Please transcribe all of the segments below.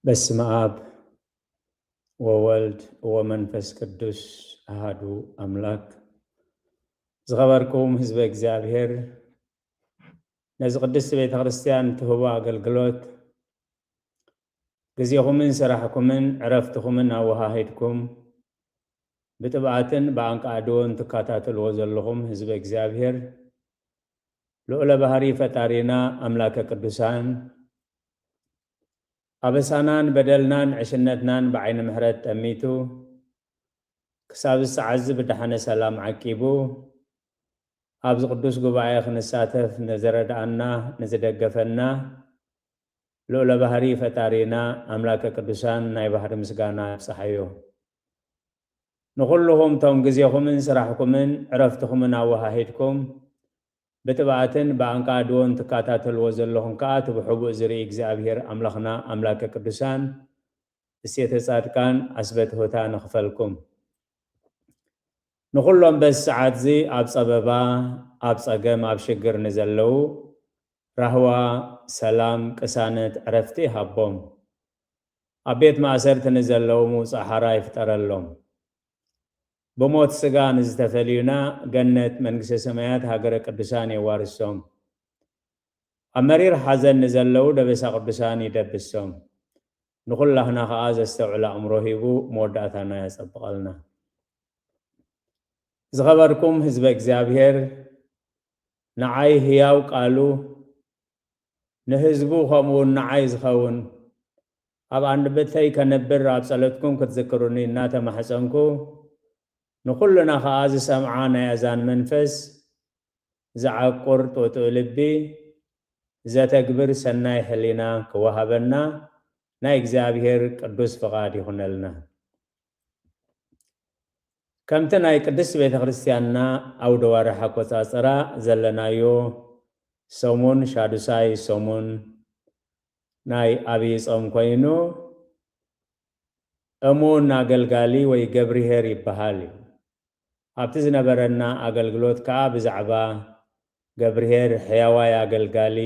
በስመ አብ ወወልድ ወመንፈስ ቅዱስ አሃዱ አምላክ። ዝኸበርኩም ህዝበ እግዚኣብሔር፣ ነዚ ቅድስቲ ቤተ ክርስቲያን ትህቦ ኣገልግሎት ግዜኹምን ስራሕኩምን ዕረፍትኹምን ኣወሃሂድኩም ብጥብኣትን ብኣንቃዕድዎን ትከታተልዎ ዘለኹም ህዝበ እግዚኣብሔር፣ ልዑለ ባህሪ ፈጣሪና ኣምላከ ቅዱሳን ኣበሳናን በደልናን ዕሽነትናን ብዓይኒ ምሕረት ጠሚቱ ክሳብ ሰዓት እዚ ብደሓነ ሰላም ዓቂቡ ኣብዚ ቅዱስ ጉባኤ ክንሳተፍ ንዝረድኣና ንዝደገፈና ልዑለ ባህሪ ፈጣሪና ኣምላከ ቅዱሳን ናይ ባህሪ ምስጋና ይብጽሓዮ። ንኹልኹም ቶም ግዜኹምን ስራሕኩምን ዕረፍትኹምን ኣወሃሂድኩም ብጥብኣትን ብኣንቃድዎን ትከታተልዎ ዘለኹም ከኣ እቲ ብሕቡእ ዝርኢ እግዚኣብሔር ኣምላኽና ኣምላከ ቅዱሳን እሴተ ጻድቃን ኣስበትሁታ ንኽፈልኩም። ንኹሎም በዚ ሰዓት እዚ ኣብ ጸበባ፣ ኣብ ጸገም፣ ኣብ ሽግር ንዘለዉ ራህዋ፣ ሰላም፣ ቅሳነት፣ ዕረፍቲ ይሃቦም። ኣብ ቤት ማእሰርቲ ንዘለዉ ምውጻእ ሓራ ይፍጠረሎም። ብሞት ስጋ ንዝተፈልዩና ገነት መንግስተ ሰማያት ሃገረ ቅዱሳን የዋርሶም። ኣብ መሪር ሓዘን ንዘለዉ ደበሳ ቅዱሳን ይደብሶም። ንኹላህና ከኣ ዘስተውዕል ኣእምሮ ሂቡ መወዳእታና የጸብቐልና። ዝኸበርኩም ህዝበ እግዚኣብሔር፣ ንዓይ ህያው ቃሉ ንህዝቡ ከምኡ እውን ንዓይ ዝኸውን ኣብ ኣንደበተይ ከነብር ኣብ ጸሎትኩም ክትዝክሩኒ እናተማሕጸንኩ ንኹልና ከኣ ዝሰምዓ ናይ ኣዛን መንፈስ ዝዓቁር ጥጡእ ልቢ ዘተግብር ሰናይ ሕሊና ክወሃበና ናይ እግዚኣብሔር ቅዱስ ፍቓድ ይኹነልና። ከምቲ ናይ ቅድስት ቤተ ክርስቲያንና ኣውደ ዋርሕ ኣቆጻጽራ ዘለናዮ ሰሙን ሻዱሳይ ሰሙን ናይ ኣብይ ጾም ኮይኑ እሙን ኣገልጋሊ ወይ ገብርሄር ይበሃል እዩ። ኣብቲ ዝነበረና ኣገልግሎት ከኣ ብዛዕባ ገብርሄር ሕያዋይ ኣገልጋሊ፣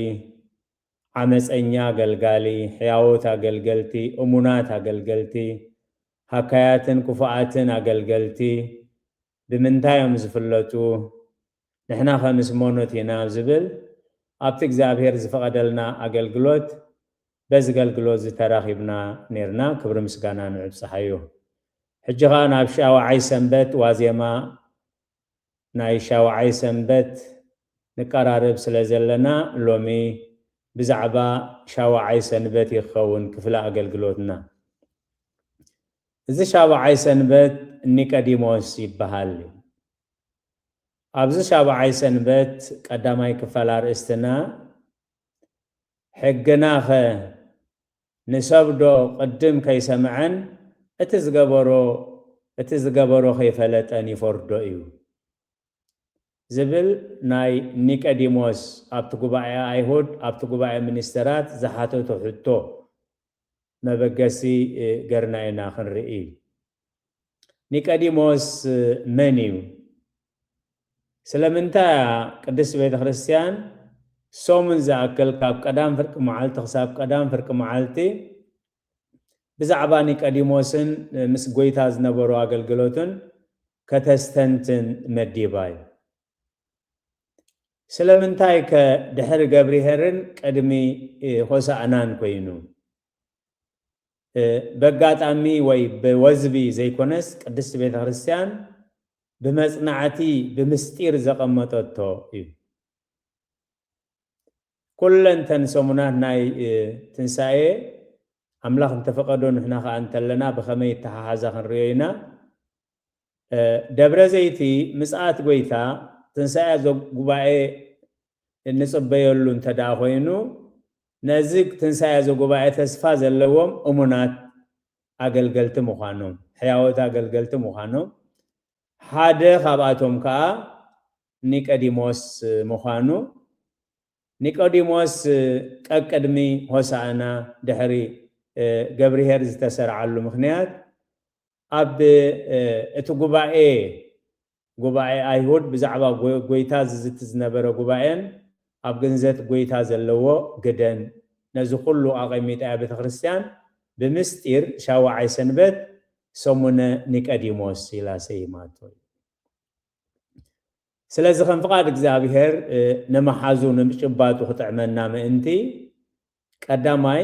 ዓመፀኛ ኣገልጋሊ፣ ሕያዎት ኣገልገልቲ፣ እሙናት ኣገልገልቲ፣ ሃካያትን ክፉኣትን ኣገልገልቲ ብምንታይ እዮም ዝፍለጡ? ንሕና ከ ምስ መኖት ኢና ዝብል ኣብቲ እግዚኣብሔር ዝፈቐደልና ኣገልግሎት በዚ ኣገልግሎት ዝተራኺብና ኔርና። ክብሪ ምስጋና ንዕብጽሓዮ። ሕጂ ኸኣ ናብ ሻውዓይ ሰንበት ዋዜማ ናይ ሻውዓይ ሰንበት ንቀራረብ ስለ ዘለና ሎሚ ብዛዕባ ሻውዓይ ሰንበት ይኸውን ክፍለ ኣገልግሎትና። እዚ ሻውዓይ ሰንበት ኒቀዲሞስ ይበሃል። ኣብዚ ሻብዓይ ሰንበት ቀዳማይ ክፋል ኣርእስትና፣ ሕግናኸ ንሰብዶ ቅድም ከይሰምዐን እቲ ዝገበሮ እቲ ዝገበሮ ከይፈለጠን ይፈርዶ እዩ ዝብል ናይ ኒቀዲሞስ ኣብቲ ጉባኤ ኣይሁድ ኣብቲ ጉባኤ ሚኒስተራት ዝሓተቶ ሕቶ መበገሲ ገርና ኢና ክንርኢ። ኒቀዲሞስ መን እዩ? ስለምንታይ እያ ቅድስት ቤተ ክርስቲያን ሰሙን ዝኣክል ካብ ቀዳም ፍርቂ መዓልቲ ክሳብ ቀዳም ፍርቂ መዓልቲ ብዛዕባ ኒቀዲሞስን ምስ ጎይታ ዝነበሩ ኣገልግሎትን ከተስተንትን መዲባ እዩ? ስለምንታይ ከ ድሕሪ ገብርሄርን ቅድሚ ሆሳእናን ኮይኑ? በጋጣሚ ወይ ብወዝቢ ዘይኮነስ ቅድስት ቤተ ክርስቲያን ብመጽናዕቲ ብምስጢር ዘቐመጠቶ እዩ። ኩለንተን ሰሙናት ናይ ትንሳኤ ኣምላኽ እንተፈቐዶ ንሕና ኸኣ እንተለና ብኸመይ ይተሓሓዛ ክንርእዮ ኢና። ደብረ ዘይቲ ምጽኣት ጎይታ ትንሳኤ ጉባኤ እንጽበየሉ እንተ ደኣ ኮይኑ፣ ነዚ ትንሳኤ እዚ ጉባኤ ተስፋ ዘለዎም እሙናት ኣገልገልቲ ምዃኖም፣ ሕያዎት ኣገልገልቲ ምዃኖም፣ ሓደ ካብኣቶም ከኣ ኒቀዲሞስ ምዃኑ፣ ኒቆዲሞስ ቀቅድሚ ሆሳእና ድሕሪ ገብርሄር ዝተሰርዓሉ ምኽንያት ኣብ እቲ ጉባኤ ጉባኤ ኣይሁድ ብዛዕባ ጎይታ ዝዝቲ ዝነበረ ጉባኤን ኣብ ግንዘት ጎይታ ዘለዎ ግደን ነዚ ኩሉ ኣቐሚጣ እያ ቤተ ክርስቲያን። ብምስጢር ሻውዓይ ሰንበት ሰሙነ ኒቀዲሞስ ኢላ ሰይማቶ። ስለዚ ከም ፍቓድ እግዚኣብሔር ንመሓዙ ንምጭባጡ ክጥዕመና ምእንቲ ቀዳማይ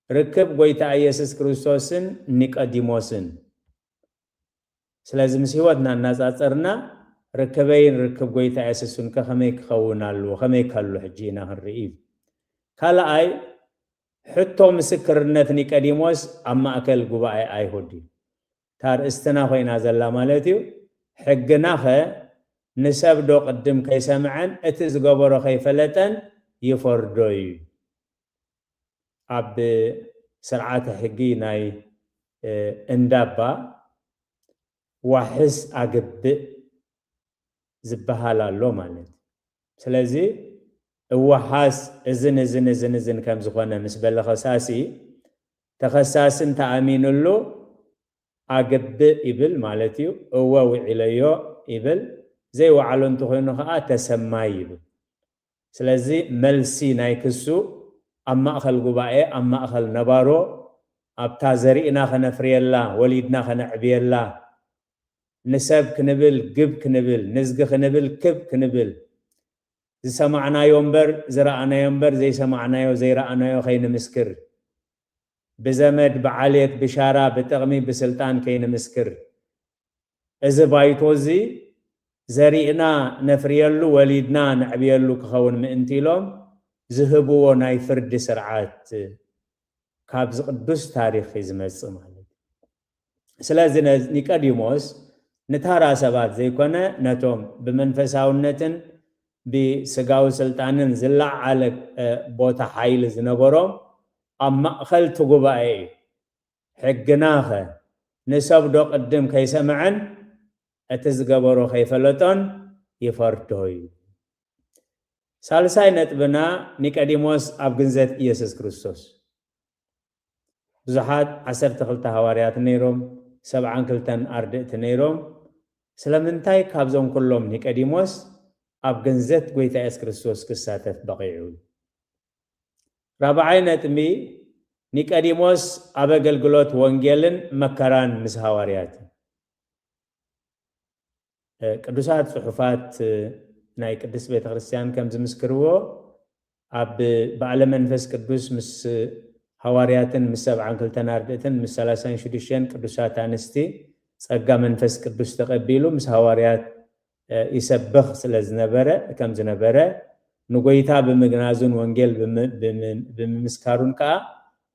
ርክብ ጎይታ ኢየሱስ ክርስቶስን ኒቀዲሞስን። ስለዚ ምስ ህይወትና እናጻጸርና ርክበይን ርክብ ጎይታ ኢየሱስን ከ ከመይ ክኸውን ኣለዎ? ከመይ ከሎ ሕጂ ኢና ክንርኢ እዩ። ካልኣይ ሕቶ ምስክርነት ኒቀዲሞስ ኣብ ማእከል ጉባኤ ኣይሁድ እዩ። እታ ርእስትና ኮይና ዘላ ማለት እዩ። ሕግናኸ ንሰብ ዶ ቅድም ከይሰምዐን እቲ ዝገበሮ ከይፈለጠን ይፈርዶ እዩ? ኣብ ስርዓተ ሕጊ ናይ እንዳባ ዋሕስ ኣግብእ ዝበሃል ኣሎ ማለት እዩ። ስለዚ እወሓስ እዝን እዝን እዝን እዝን ከም ዝኾነ ምስ በለ ከሳሲ ተኸሳሲ እንተኣሚኑሉ ኣግብእ ይብል ማለት እዩ። እወ ውዒለዮ ይብል። ዘይወዓሎ እንተኾይኑ ከዓ ተሰማይ ይብል። ስለዚ መልሲ ናይ ክሱ ኣብ ማእኸል ጉባኤ ኣብ ማእኸል ነባሮ ኣብታ ዘሪእና ከነፍርየላ ወሊድና ከነዕብየላ ንሰብ ክንብል ግብ ክንብል ንዝጊ ክንብል ክብ ክንብል ዝሰማዕናዮ እምበር ዝረኣናዮ እምበር ዘይሰማዕናዮ ዘይረኣናዮ ከይንምስክር ብዘመድ ብዓሌት ብሻራ ብጥቕሚ ብስልጣን ከይንምስክር እዚ ባይቶ እዚ ዘሪእና ነፍርየሉ ወሊድና ነዕብየሉ ክኸውን ምእንቲ ኢሎም ዝህብዎ ናይ ፍርዲ ስርዓት ካብዚ ቅዱስ ታሪኽ እዩ ዝመጽእ ማለት እዩ። ስለዚ ኒቀዲሞስ ንታራ ሰባት ዘይኮነ ነቶም ብመንፈሳውነትን ብስጋዊ ስልጣንን ዝለዓለ ቦታ ሓይሊ ዝነበሮም ኣብ ማእኸል እቲ ጉባኤ እዩ። ሕግናኸ ንሰብ ዶ ቅድም ከይሰምዐን እቲ ዝገበሮ ከይፈለጦን ይፈርዶ እዩ። ሳልሳይ ነጥብና ኒቀዲሞስ ኣብ ግንዘት ኢየሱስ ክርስቶስ። ብዙሓት ዓሰርተ ክልተ ሃዋርያት ነይሮም፣ ሰብዓን ክልተን ኣርድእቲ ነይሮም። ስለምንታይ ካብዞም ኩሎም ኒቀዲሞስ ኣብ ግንዘት ጎይታ ኢየሱስ ክርስቶስ ክሳተፍ በቒዑ? ራብዓይ ነጥቢ ኒቀዲሞስ ኣብ ኣገልግሎት ወንጌልን መከራን ምስ ሃዋርያት። ቅዱሳት ጽሑፋት ናይ ቅድስት ቤተ ክርስቲያን ከም ዝምስክርዎ ኣብ በዓለ መንፈስ ቅዱስ ምስ ሃዋርያትን ምስ ሰብዓን ክልተን ኣርድእትን ምስ ሰላሳን ሽዱሽተን ቅዱሳት ኣንስቲ ጸጋ መንፈስ ቅዱስ ተቐቢሉ ምስ ሃዋርያት ይሰብኽ ስለ ዝነበረ ከም ዝነበረ ንጎይታ ብምግናዙን ወንጌል ብምምስካሩን ከዓ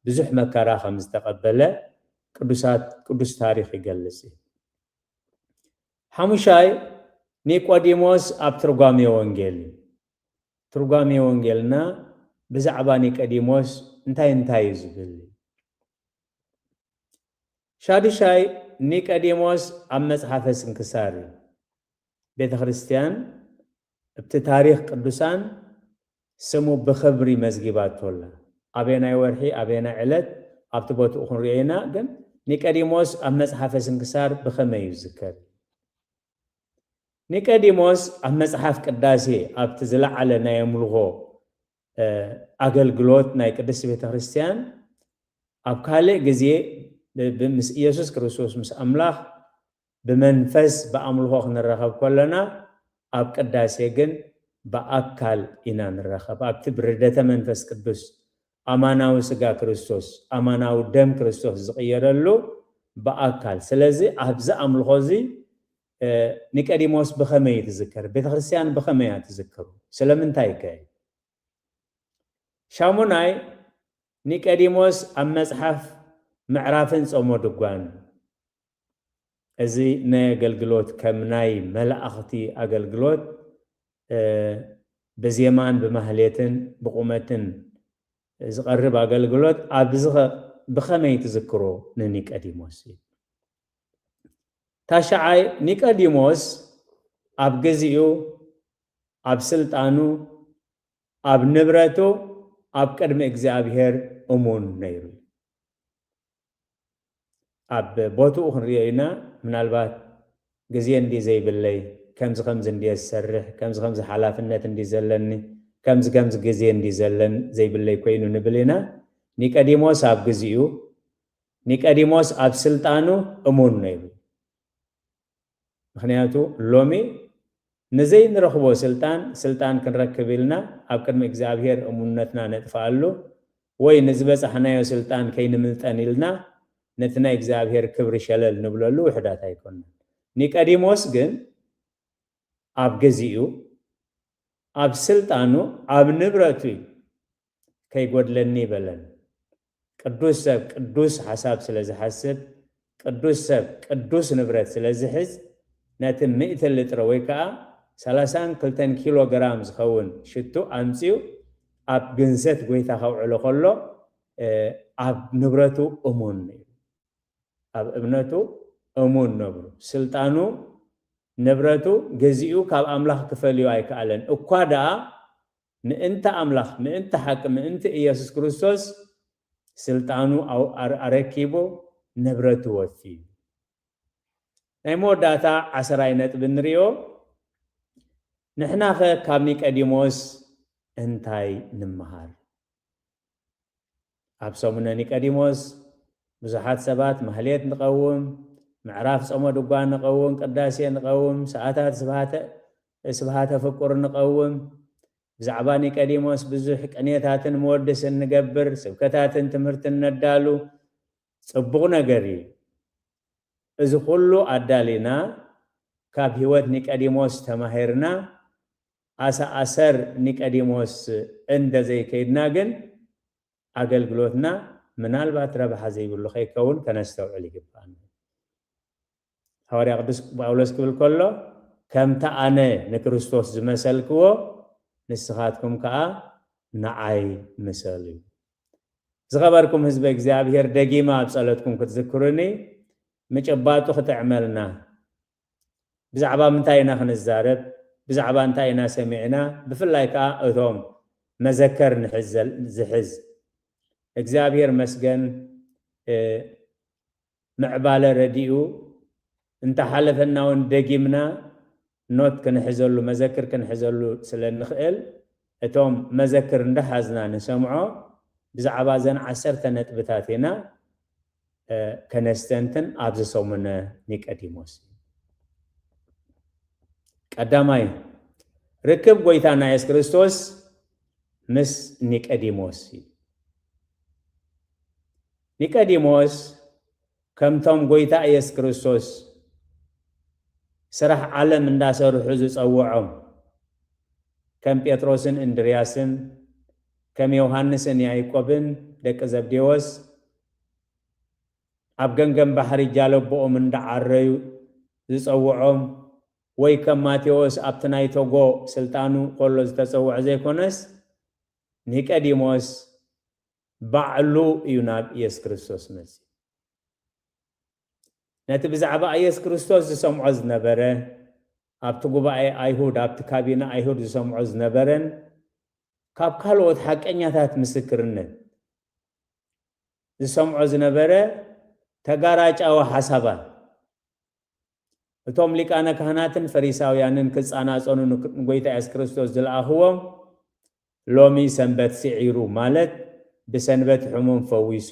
ብዙሕ መከራ ከም ዝተቐበለ ቅዱሳት ቅዱስ ታሪኽ ይገልጽ እዩ። ሓሙሻይ ኒቆዲሞስ ኣብ ትርጓሜ ወንጌል እዩ። ትርጓሜ ወንጌልና ብዛዕባ ኒቆዲሞስ እንታይ እንታይ እዩ ዝብል? ሻዱሻይ ኒቆዲሞስ ኣብ መጽሓፈ ስንክሳር እዩ። ቤተ ክርስቲያን ኣብቲ ታሪኽ ቅዱሳን ስሙ ብኽብሪ መዝጊባቶ ኣላ። ኣበየናይ ወርሒ ኣበየናይ ዕለት ኣብቲ ቦትኡ ክንሪኦ ኢና። ግን ኒቀዲሞስ ኣብ መጽሓፈ ስንክሳር ብኸመይ እዩ ዝዝከር? ኒቀዲሞስ ኣብ መጽሓፍ ቅዳሴ ኣብቲ ዝለዓለ ናይ ኣምልኾ ኣገልግሎት ናይ ቅድስቲ ቤተ ክርስቲያን ኣብ ካልእ ግዜ ምስ ኢየሱስ ክርስቶስ ምስ ኣምላኽ ብመንፈስ ብኣምልኾ ክንራኸብ ከለና ኣብ ቅዳሴ ግን ብኣካል ኢና ንራኸብ። ኣብቲ ብርደተ መንፈስ ቅዱስ ኣማናዊ ስጋ ክርስቶስ ኣማናዊ ደም ክርስቶስ ዝቕየረሉ ብኣካል። ስለዚ ኣብዚ ኣምልኾ እዚ ኒቀዲሞስ ብኸመይ እዩ ትዝከር? ቤተክርስትያን ብኸመይ እያ ትዝክሩ? ስለምንታይ ከ? ሻሙናይ ኒቀዲሞስ ኣብ መጽሓፍ ምዕራፍን ጾሞ ድጓን እዚ ናይ ኣገልግሎት ከም ናይ መላእኽቲ ኣገልግሎት ብዜማን ብማህሌትን ብቁመትን ዝቐርብ ኣገልግሎት ኣብዚ ብኸመይ ትዝክሮ ንኒቀዲሞስ? ታሽዓይ ኒቀዲሞስ ኣብ ግዚኡ ኣብ ስልጣኑ ኣብ ንብረቱ ኣብ ቅድሚ እግዚኣብሔር እሙን ነይሩ። ኣብ ቦትኡ ክንሪኦ ኢና። ምናልባት ግዜ እንዲ ዘይብለይ ከምዚ ከምዚ እንዲ ዝሰርሕ ከምዚ ከምዚ ሓላፍነት እንዲ ዘለኒ ከምዚ ከምዚ ግዜ እንዲ ዘለን ዘይብለይ ኮይኑ ንብል ኢና። ኒቀዲሞስ ኣብ ግዚኡ ኒቀዲሞስ ኣብ ስልጣኑ እሙን ነው ይብል። ምኽንያቱ ሎሚ ንዘይንረኽቦ ስልጣን ስልጣን ክንረክብ ኢልና ኣብ ቅድሚ እግዚኣብሔር እሙንነትና ነጥፍኣሉ ወይ ንዝበጻሕናዮ ስልጣን ከይንምልጠን ኢልና ነቲ ናይ እግዚኣብሔር ክብሪ ሸለል ንብለሉ ውሕዳት ኣይኮንና። ኒቀዲሞስ ግን ኣብ ግዚኡ፣ ኣብ ስልጣኑ፣ ኣብ ንብረቱ እዩ። ከይጎድለኒ በለን። ቅዱስ ሰብ ቅዱስ ሓሳብ ስለ ዝሓስብ፣ ቅዱስ ሰብ ቅዱስ ንብረት ስለ ዝሕዝ፣ ነቲ ሚእቲ ሊትሮ ወይ ከዓ ሰላሳን ክልተን ኪሎ ግራም ዝኸውን ሽቱ ኣምፅኡ ኣብ ግንዘት ጎይታ ከውዕሎ ከሎ፣ ኣብ ንብረቱ እሙን እዩ። ኣብ እምነቱ እሙን ነብሩ። ስልጣኑ፣ ንብረቱ፣ ግዚኡ ካብ ኣምላኽ ክፈልዮ ኣይከኣለን። እኳ ደኣ ምእንቲ ኣምላኽ፣ ምእንቲ ሓቂ፣ ምእንቲ ኢየሱስ ክርስቶስ ስልጣኑ ኣረኪቡ ንብረቱ ወፊዩ። ናይ መወዳእታ ዓሰራይ ነጥቢ ንሪኦ። ንሕናኸ ካብ ኒቀዲሞስ እንታይ ንምሃር? ኣብ ሰሙነ ኒቀዲሞስ ብዙሓት ሰባት ማህሌት ንቐውም፣ ምዕራፍ ጾመ ድጓ ንቐውም፣ ቅዳሴ ንቐውም፣ ሰዓታት ስብሃተ ፍቁር ንቐውም፣ ብዛዕባ ኒቀዲሞስ ብዙሕ ቅኔታትን መወድስን ንገብር፣ ስብከታትን ትምህርትን ነዳሉ። ጽቡቕ ነገር እዩ። እዚ ኩሉ ኣዳሊና ካብ ህይወት ኒቀዲሞስ ተማሂርና ኣሰኣሰር ኒቀዲሞስ እንደ ዘይከይድና ግን ኣገልግሎትና ምናልባት ረብሓ ዘይብሉ ከይከውን ከነስተውዕል ይግባእና። ሃዋርያ ቅዱስ ጳውሎስ ክብል ከሎ ከምቲ ኣነ ንክርስቶስ ዝመሰልክዎ ንስኻትኩም ከኣ ንዓይ ምሰሉ። ዝኸበርኩም ህዝበ እግዚኣብሔር ደጊማ ኣብ ጸሎትኩም ክትዝክሩኒ ምጭባጡ ክጥዕመልና። ብዛዕባ ምንታይ ኢና ክንዛረብ? ብዛዕባ እንታይ ኢና ሰሚዕና? ብፍላይ ከኣ እቶም መዘከር ንሕዘል ዝሕዝ እግዚኣብሔር መስገን ምዕባለ ረዲኡ እንተሓለፈና እውን ደጊምና ኖት ክንሕዘሉ መዘክር ክንሕዘሉ ስለ ንኽእል እቶም መዘክር እንዳሓዝና ንሰምዖ ብዛዕባ ዘን ዓሰርተ ነጥብታት ኢና ከነስተንትን ኣብዚ ሰሙነ ኒቀዲሞስ። ቀዳማይ ርክብ ጎይታና የሱስ ክርስቶስ ምስ ኒቀዲሞስ እዩ። ኒቀዲሞስ ከምቶም ጎይታ ኢየሱስ ክርስቶስ ስራሕ ዓለም እንዳሰርሑ ዝጸውዖም ከም ጴጥሮስን እንድርያስን ከም ዮሃንስን ያዕቆብን ደቂ ዘብዴዎስ ኣብ ገምገም ባሕሪ ጃለቦኦም እንዳዓረዩ ዝጸውዖም ወይ ከም ማቴዎስ ኣብቲ ናይ ቶጎ ስልጣኑ ከሎ ዝተጸውዐ ዘይኮነስ ኒቀዲሞስ ባዕሉ እዩ ናብ ኢየሱስ ክርስቶስ መጺኡ። ነቲ ብዛዕባ ኢየሱስ ክርስቶስ ዝሰምዖ ዝነበረ ኣብቲ ጉባኤ ኣይሁድ ኣብቲ ካቢነ ኣይሁድ ዝሰምዖ ዝነበረን ካብ ካልኦት ሓቀኛታት ምስክርነት ዝሰምዖ ዝነበረ ተጋራጫዊ ሓሳባት እቶም ሊቃነ ካህናትን ፈሪሳውያንን ክጻናጸኑ ንጎይታ የሱስ ክርስቶስ ዝለኣኽዎም ሎሚ ሰንበት ስዒሩ ማለት ብሰንበት ሕሙም ፈዊሱ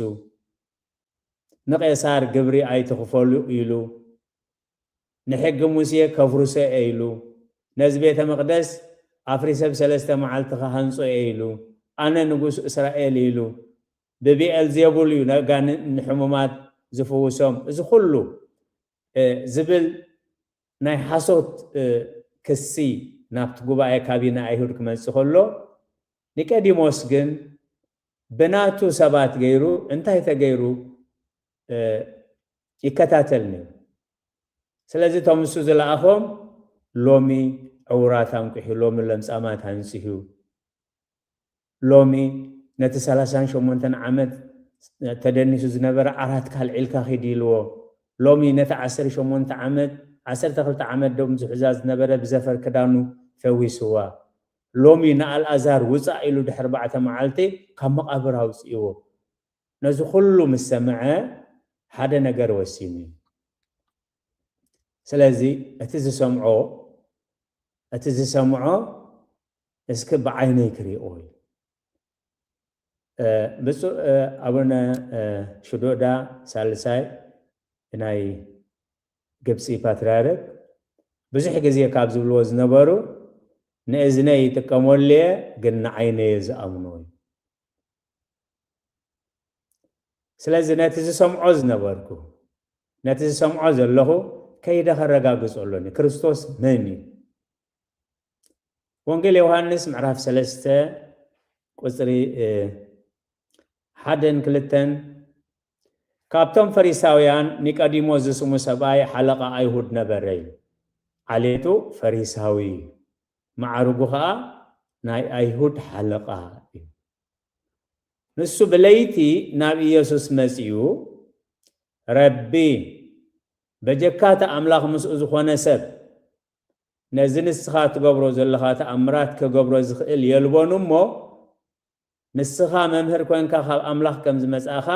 ንቄሳር ግብሪ ኣይትኽፈሉ ኢሉ ንሕጊ ሙሴ ከፍርሶ እየ ኢሉ ነዚ ቤተ መቅደስ ኣፍሪሰ ብሰለስተ መዓልቲ ክሃንጾ እየ ኢሉ ኣነ ንጉስ እስራኤል ኢሉ ብብኤል ዜቡል እዩ ነጋን ንሕሙማት ዝፍውሶም እዚ ኩሉ ዝብል ናይ ሓሶት ክሲ ናብቲ ጉባኤ ካቢነ ኣይሁድ ክመጽእ ከሎ ኒቀዲሞስ ግን ብናቱ ሰባት ገይሩ እንታይ ተገይሩ ይከታተል ነይሩ። ስለዚ እቶም ንሱ ዝለኣኾም ሎሚ ዕውራት ኣንቂሑ፣ ሎሚ ለምጻማት ኣንጺሁ፣ ሎሚ ነቲ ሰላሳን ሸሞንተን ዓመት ተደኒሱ ዝነበረ ዓራት ካልዒልካ ኪድ ኢልዎ፣ ሎሚ ነቲ ዓሰርተ ሸሞንተ ዓመት ዓሰርተ ክልተ ዓመት ደም ዝሕዛ ዝነበረ ብዘፈር ክዳኑ ፈዊስዋ፣ ሎሚ ንኣልኣዛር ውፃእ ኢሉ ድሕሪ ኣርባዕተ መዓልቲ ካብ መቓብር ኣውፅእዎ። ነዚ ኩሉ ምስ ሰምዐ ሓደ ነገር ወሲኑ እዩ። ስለዚ እቲ ዝሰምዖ እቲ ዝሰምዖ እስኪ ብዓይነይ ክሪኦ እዩ። ብፁዕ ኣቡነ ሽኖዳ ሳልሳይ ናይ ግብፂ ፓትርያርክ ብዙሕ ግዜ ካብ ዝብልዎ ዝነበሩ፣ ንእዝነይ ይጥቀመሉ እየ፣ ግን ንዓይነየ ዝኣምኖ እዩ። ስለዚ ነቲ ዝሰምዖ ዝነበርኩ፣ ነቲ ዝሰምዖ ዘለኹ ከይደ ከረጋግጾ ኣሎኒ። ክርስቶስ መን እዩ? ወንጌል ዮሃንስ ምዕራፍ ሰለስተ ቁፅሪ ሓደን ክልተን፣ ካብቶም ፈሪሳውያን ኒቆዲሞስ ዝስሙ ሰብኣይ ሓለቓ ኣይሁድ ነበረ እዩ። ዓሌቱ ፈሪሳዊ፣ መዓርጉ ኸዓ ናይ ኣይሁድ ሓለቓ እዩ። ንሱ ብለይቲ ናብ ኢየሱስ መጺኡ፣ ረቢ፣ በጀካ እቲ ኣምላኽ ምስኡ ዝኾነ ሰብ ነዚ ንስኻ ትገብሮ ዘለኻ ተኣምራት ክገብሮ ዝኽእል የልቦን እሞ፣ ንስኻ መምህር ኮንካ ካብ ኣምላኽ ከም ዝመጻእኻ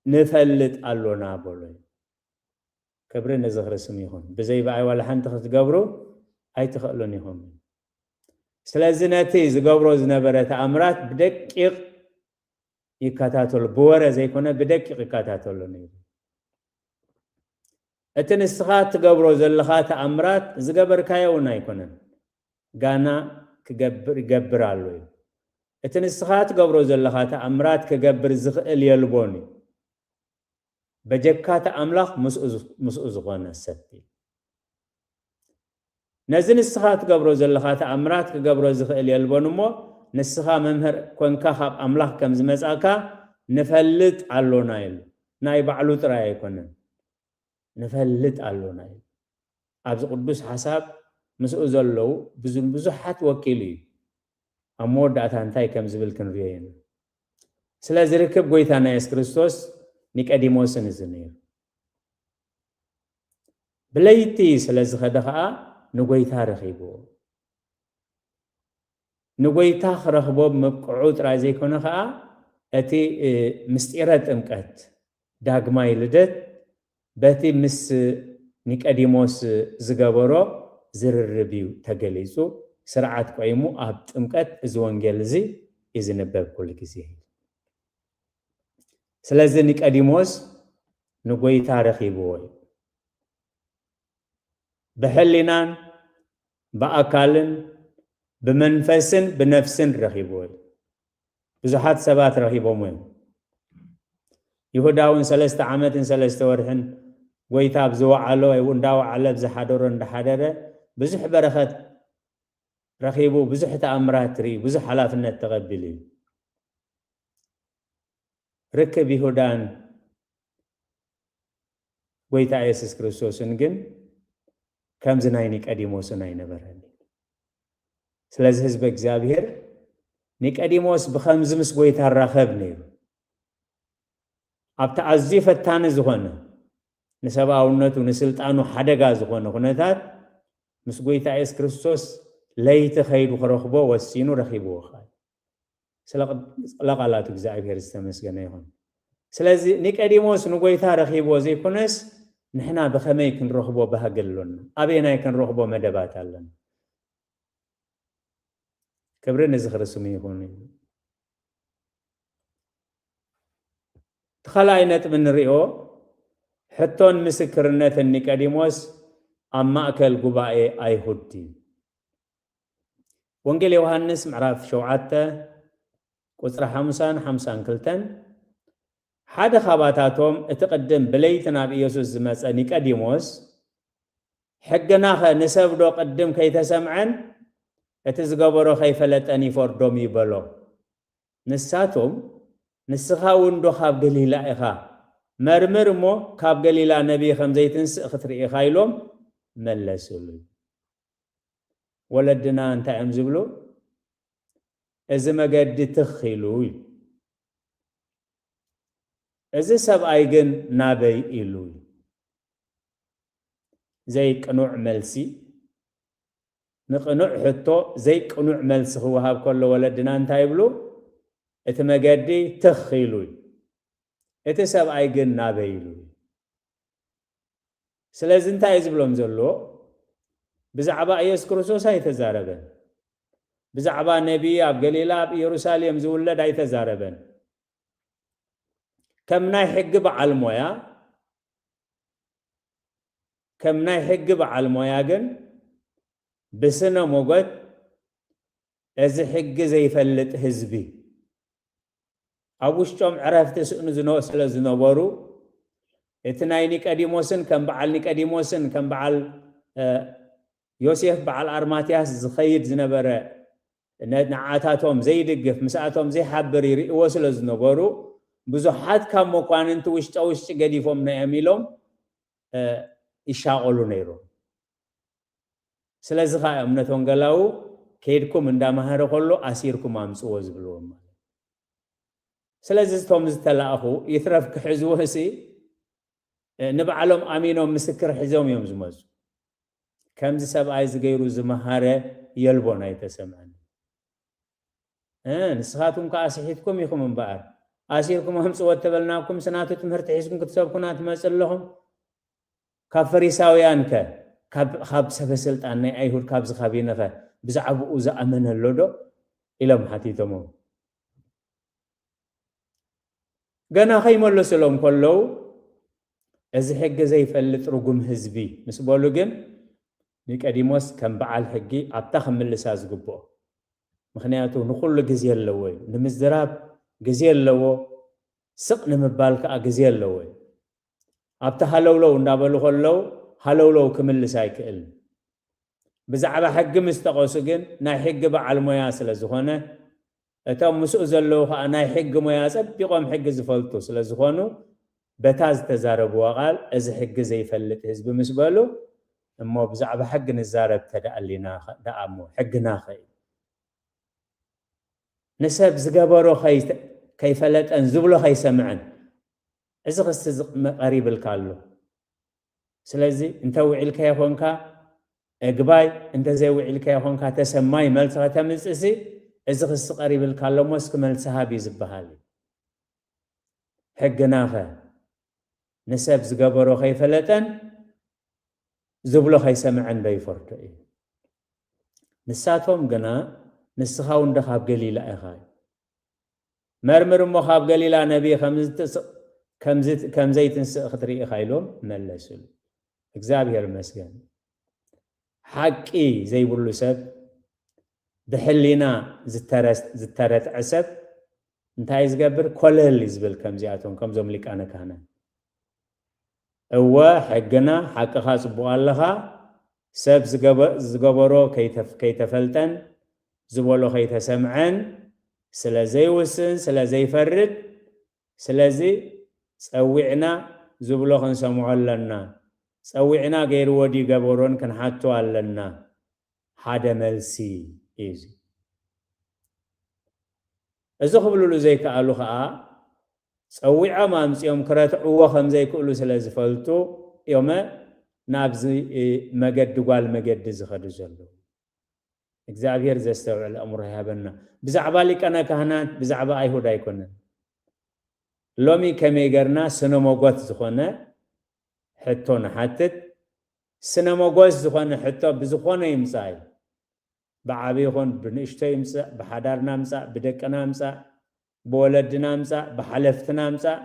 ንፈልጥ ኣሎና በሎ። ክብሪ ንዝኽሪ ስም ይኹን። ብዘይ ብኣይ ዋላ ሓንቲ ክትገብሩ ኣይትኽእሉን ኢኹም። ስለዚ ነቲ ዝገብሮ ዝነበረ ተኣምራት ብደቂቕ ይከታተሎ፣ ብወረ ዘይኮነ ብደቂቕ ይከታተሎ ነይሩ። እቲ ንስኻ ትገብሮ ዘለኻ ተኣምራት ዝገበርካዮ እውን ኣይኮነን፣ ጋና ክገብር ይገብር ኣሎ እዩ። እቲ ንስኻ ትገብሮ ዘለኻ ተኣምራት ክገብር ዝኽእል የልቦን እዩ፣ በጀካ እቲ ኣምላኽ ምስኡ ዝ- ምስኡ ዝኾነ ሰብ እዩ። ነዚ ንስኻ ትገብሮ ዘለኻ ተኣምራት ክገብሮ ዝኽእል የልቦን እሞ፣ ንስኻ መምህር ኮንካ ካብ ኣምላኽ ከም ዝመጻእካ ንፈልጥ ኣሎና ኢሉ። ናይ ባዕሉ ጥራይ ኣይኮነን፣ ንፈልጥ ኣሎና ኢሉ። ኣብዚ ቅዱስ ሓሳብ ምስኡ ዘለዉ ብዙ- ብዙሓት ወኪሉ እዩ። ኣብ መወዳእታ እንታይ ከም ዝብል ክንሪኦ ኢና። ስለዚ ርክብ ጎይታና የሱስ ክርስቶስ ኒቆዲሞስን እዚ ነይሩ። ብለይቲ ስለ ዝኸደ ኸዓ ንጎይታ ረኺብዎ። ንጎይታ ክረኽቦ ምብቅዑ ጥራይ ዘይኮነ ኸዓ፣ እቲ፣ እ፣ ምስጢረ ጥምቀት፣ ዳግማይ ልደት፣ በቲ ምስ ኒቆዲሞስ ዝገበሮ ዝርርብ እዩ ተገሊጹ። ስርዓት ቆይሙ ኣብ ጥምቀት እዚ ወንጌል እዚ እዩ ዝንበብ ኩሉ ግዜ። ስለዚ ኒቆዲሞስ ንጎይታ ረኺብዎ እዩ። ብሕሊናን ብኣካልን ብመንፈስን ብነፍስን ረኺብዎ እዩ። ብዙሓት ሰባት ረኺቦምዎ እዮም። ይሁዳ እውን ሰለስተ ዓመትን ሰለስተ ወርሕን ጎይታ ኣብ ዝወዓሎ፣ ወይ እንዳወዓለ፣ ኣብ ዝሓደሮ እንዳሓደረ ብዙሕ በረኸት ረኺቡ፣ ብዙሕ ተኣምራት ርኢ፣ ብዙሕ ሓላፍነት ተቐቢሉ እዩ። ርክብ ይሁዳን ጎይታ የሱስ ክርስቶስን ግን ከምዚ ናይ ኒቆዲሞስን ኣይነበረን። ስለዚ ህዝቢ እግዚኣብሔር ኒቆዲሞስ ብኸምዚ ምስ ጎይታ ይራኸብ ነይሩ። ኣብቲ ኣዝዩ ፈታኒ ዝኾነ፣ ንሰብኣውነቱ ንስልጣኑ ሓደጋ ዝኾነ ኩነታት፣ ምስ ጎይታ የሱስ ክርስቶስ ለይቲ ከይዱ ክረኽቦ ወሲኑ ረኺብዎ ኸኣ። ስለ ቅድ- ስለ ቃላቱ እግዚኣብሔር ዝተመስገነ ይኹን። ስለዚ ኒቆዲሞስ ንጎይታ ረኺብዎ ዘይኮነስ፣ ንሕና ብኸመይ ክንረኽቦ ባህጊ ኣሎና? ኣበየናይ ክንረኽቦ መደባት ኣለና? ክብሪ ንዝኽሪ ስሙ ይኹን። እቲ ካልኣይ ነጥቢ ንሪኦ፣ ሕቶን ምስክርነትን ኒቆዲሞስ ኣብ ማእከል ጉባኤ ኣይሁድ እዩ። ወንጌል ዮሃንስ ምዕራፍ ሸውዓተ ቁጽሪ ሓምሳን ሓምሳን ክልተን፣ ሓደ ካባታቶም፣ እቲ ቅድም ብለይቲ ናብ ኢየሱስ ዝመጸ ኒቆዲሞስ፣ ሕግናኸ ንሰብዶ ቅድም ከይተሰምዐን እቲ ዝገበሮ ከይፈለጠን ይፈርዶም እዩ በሎ። ንሳቶም፣ ንስኻ እውን ዶ ካብ ገሊላ ኢኻ? መርምር እሞ ካብ ገሊላ ነቢይ ከም ዘይትንስእ ክትርኢ ኢኻ ኢሎም መለስሉ። ወለድና እንታይ እዮም ዝብሉ? እዚ መገዲ ትኽ ኢሉ እዩ። እዚ ሰብኣይ ግን ናበይ ኢሉ እዩ። ዘይቅኑዕ መልሲ፣ ንቅኑዕ ሕቶ ዘይቅኑዕ መልሲ ክወሃብ ከሎ ወለድና እንታይ ይብሉ? እቲ መገዲ ትኽ ኢሉ እዩ። እቲ ሰብኣይ ግን ናበይ ኢሉ እዩ። ስለዚ እንታይ እዩ ዝብሎም ዘሎ? ብዛዕባ ኢየሱስ ክርስቶስ ኣይተዛረበን። ብዛዕባ ነቢይ ኣብ ገሊላ ኣብ ኢየሩሳሌም ዝውለድ ኣይተዛረበን። ከም ናይ ሕጊ በዓል ሞያ ከም ናይ ሕጊ በዓል ሞያ ግን ብስነ ሞጎት እዚ ሕጊ ዘይፈልጥ ህዝቢ ኣብ ውሽጦም ዕረፍቲ ስእኑ ዝነ- ስለ ዝነበሩ እቲ ናይ ኒቀዲሞስን ከም በዓል ኒቀዲሞስን ከም በዓል እ፣ ዮሴፍ በዓል ኣርማትያስ ዝኸይድ ዝነበረ ነ- ንዓታቶም ዘይድግፍ ምስኣቶም ዘይሓብር ይርእዎ ስለ ዝነበሩ ብዙሓት ካብ መኳንንቲ ውሽጠ ውሽጢ ገዲፎም ነዮም ኢሎም እ፣ ይሻቐሉ ነይሮም። ስለዚ ከዓ እምነት ወንጌላዊ ከይድኩም እንዳመሃረ ከሎ ኣሲርኩም ኣምፅዎ ዝብልዎም ማለት። ስለዚ እቶም ዝተላእኹ ይትረፍ ክሕዝዎ ሲ ንባዕሎም ኣሚኖም ምስክር ሒዞም እዮም ዝመፁ። ከምዚ ሰብኣይ ዝገይሩ ዝመሃረ የልቦን ኣይተሰምዐን። እ፣ ንስኻትኩም ከዓ ስሒትኩም ኢኹም እምበኣር ኣሲርኩም ኣምፅዎ ተበልናኩም ስናቱ ትምህርቲ ሒዝኩም ክትሰብኩና ትመፅ ኣለኹም። ካብ ፈሪሳውያን ከ ካብ ካብ ሰበ ስልጣን ናይ ኣይሁድ ካብዚ ካቢነ ከ ብዛዕባኡ ዝኣመነ ኣሎ ዶ ኢሎም ሓቲቶሞም። ገና ከይመለሱሎም ከለዉ እዚ ሕጊ ዘይፈልጥ ርጉም ህዝቢ ምስ በሉ ግን ኒቀዲሞስ ከም በዓል ሕጊ ኣብታ ክምልሳ ዝግብኦ። ምክንያቱ ንኩሉ ግዜ ኣለዎ እዩ። ንምዝራብ ግዜ ኣለዎ፣ ስቕ ንምባል ከዓ ግዜ ኣለዎ እዩ። ኣብቲ ሃለውለው እንዳበሉ ከለዉ ሃለውለው ክምልስ ኣይክእልን። ብዛዕባ ሕጊ ምስ ጠቐሱ ግን ናይ ሕጊ በዓል ሞያ ስለ ዝኾነ እቶም ምስኡ ዘለዉ ከዓ ናይ ሕጊ ሞያ ፀቢቖም ሕጊ ዝፈልጡ ስለ ዝኾኑ በታ ዝተዛረብዋ ቃል እዚ ሕጊ ዘይፈልጥ ህዝቢ ምስ በሉ እሞ ብዛዕባ ሕጊ ንዛረብ ተደኣሊና ደኣ እሞ ሕግና ኸ እዩ ንሰብ ዝገበሮ ከይፈለጠን ዝብሎ ከይሰምዐን እዚ ክሲ ቀሪብልካ ኣሎ። ስለዚ እንተ ውዒልካዮ ኮንካ እግባይ፣ እንተ ዘይውዒልካዮ ኮንካ ተሰማይ መልሲ ከተምፅእሲ እዚ ክሲ ቀሪብልካ ኣሎ እሞ እስኪ መልሲ ሃብ እዩ ዝበሃል። ሕግናኸ ንሰብ ዝገበሮ ከይፈለጠን ዝብሎ ከይሰምዐን ዶ ይፈርዶ እዩ? ንሳቶም ግና ንስኻ እውን ዶ ካብ ገሊላ ኢኻ? መርምር እሞ ካብ ገሊላ ነቢይ ከም ዘይትንስእ ክትርኢ ኢኻ ኢሎም መለሱሉ። እግዚኣብሔር ይመስገን። ሓቂ ዘይብሉ ሰብ ብሕሊና ዝተረትዐ ሰብ እንታይ ዝገብር ኮለል ዝብል ከምዚኣቶም ከምዞም ሊቃነ ካህናት እወ ሕግና ሓቅኻ ጽቡቕ ኣለኻ ሰብ ዝገበሮ ከይተፈልጠን ዝበሎ ከይተሰምዐን ስለ ዘይውስን ስለ ዘይፈርድ ስለዚ ጸዊዕና ዝብሎ ክንሰምዖ ኣለና ጸዊዕና ገይርዎ ድዩ ገበሮን ክንሓቶ ኣለና ሓደ መልሲ እዩ እዚ ክብልሉ ዘይከኣሉ ከዓ ጸዊዖም ኣምጺኦም ክረትዕዎ ከም ዘይክእሉ ስለ ዝፈልጡ እዮመ ናብዚ መገዲ ጓል መገዲ ዝኸዱ ዘለዉ እግዚኣብሔር ዘስተውዕል ኣእምሮ ይሃበና ብዛዕባ ሊቀነ ካህናት ብዛዕባ ኣይሁድ ኣይኮነን ሎሚ ከመይ ገርና ስነ ሞጎት ዝኾነ ሕቶ ንሓትት ስነ ሞጎት ዝኾነ ሕቶ ብዝኾነ ይምፃእ እዩ ብዓቢ ይኹን ብንእሽቶ ይምፃእ ብሓዳርና ምፃእ ብደቅና ምፃእ ብወለድና ምፃእ ብሓለፍትና ምፃእ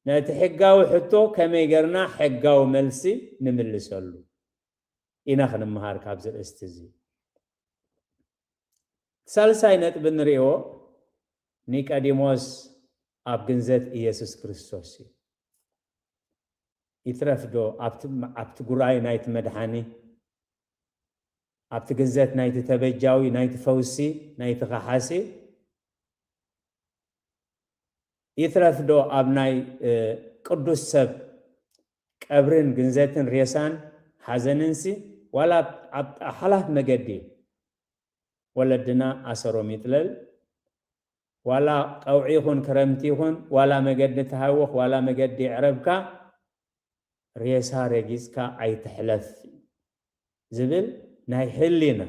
ነቲ ሕጋዊ ሕቶ ከመይ ገርና ሕጋዊ መልሲ ንምልሰሉ ኢና ክንምሃር ካብዚ ርእስቲ እዚ ሳልሳይ ነጥቢ ንሪኦ ኒቀዲሞስ ኣብ ግንዘት ኢየሱስ ክርስቶስ እዩ ይትረፍ ዶ ኣብቲ ጉራይ ናይቲ መድሓኒ ኣብቲ ግንዘት ናይቲ ተበጃዊ ናይቲ ፈውሲ ናይቲ ከሓሲ ይትረፍ ዶ ኣብ ናይ ቅዱስ ሰብ ቀብርን ግንዘትን ሬሳን ሓዘንንሲ ዋላ ኣብ ሓላፍ መገዲ ወለድና ኣሰሮም ይጥለል ዋላ ቀውዒ ይኹን ክረምቲ ይኹን ዋላ መገዲ ተሃወኽ ዋላ መገዲ ይዕረብካ ሬሳ ረጊፅካ ኣይትሕለፍ ዝብል ናይ ህሊና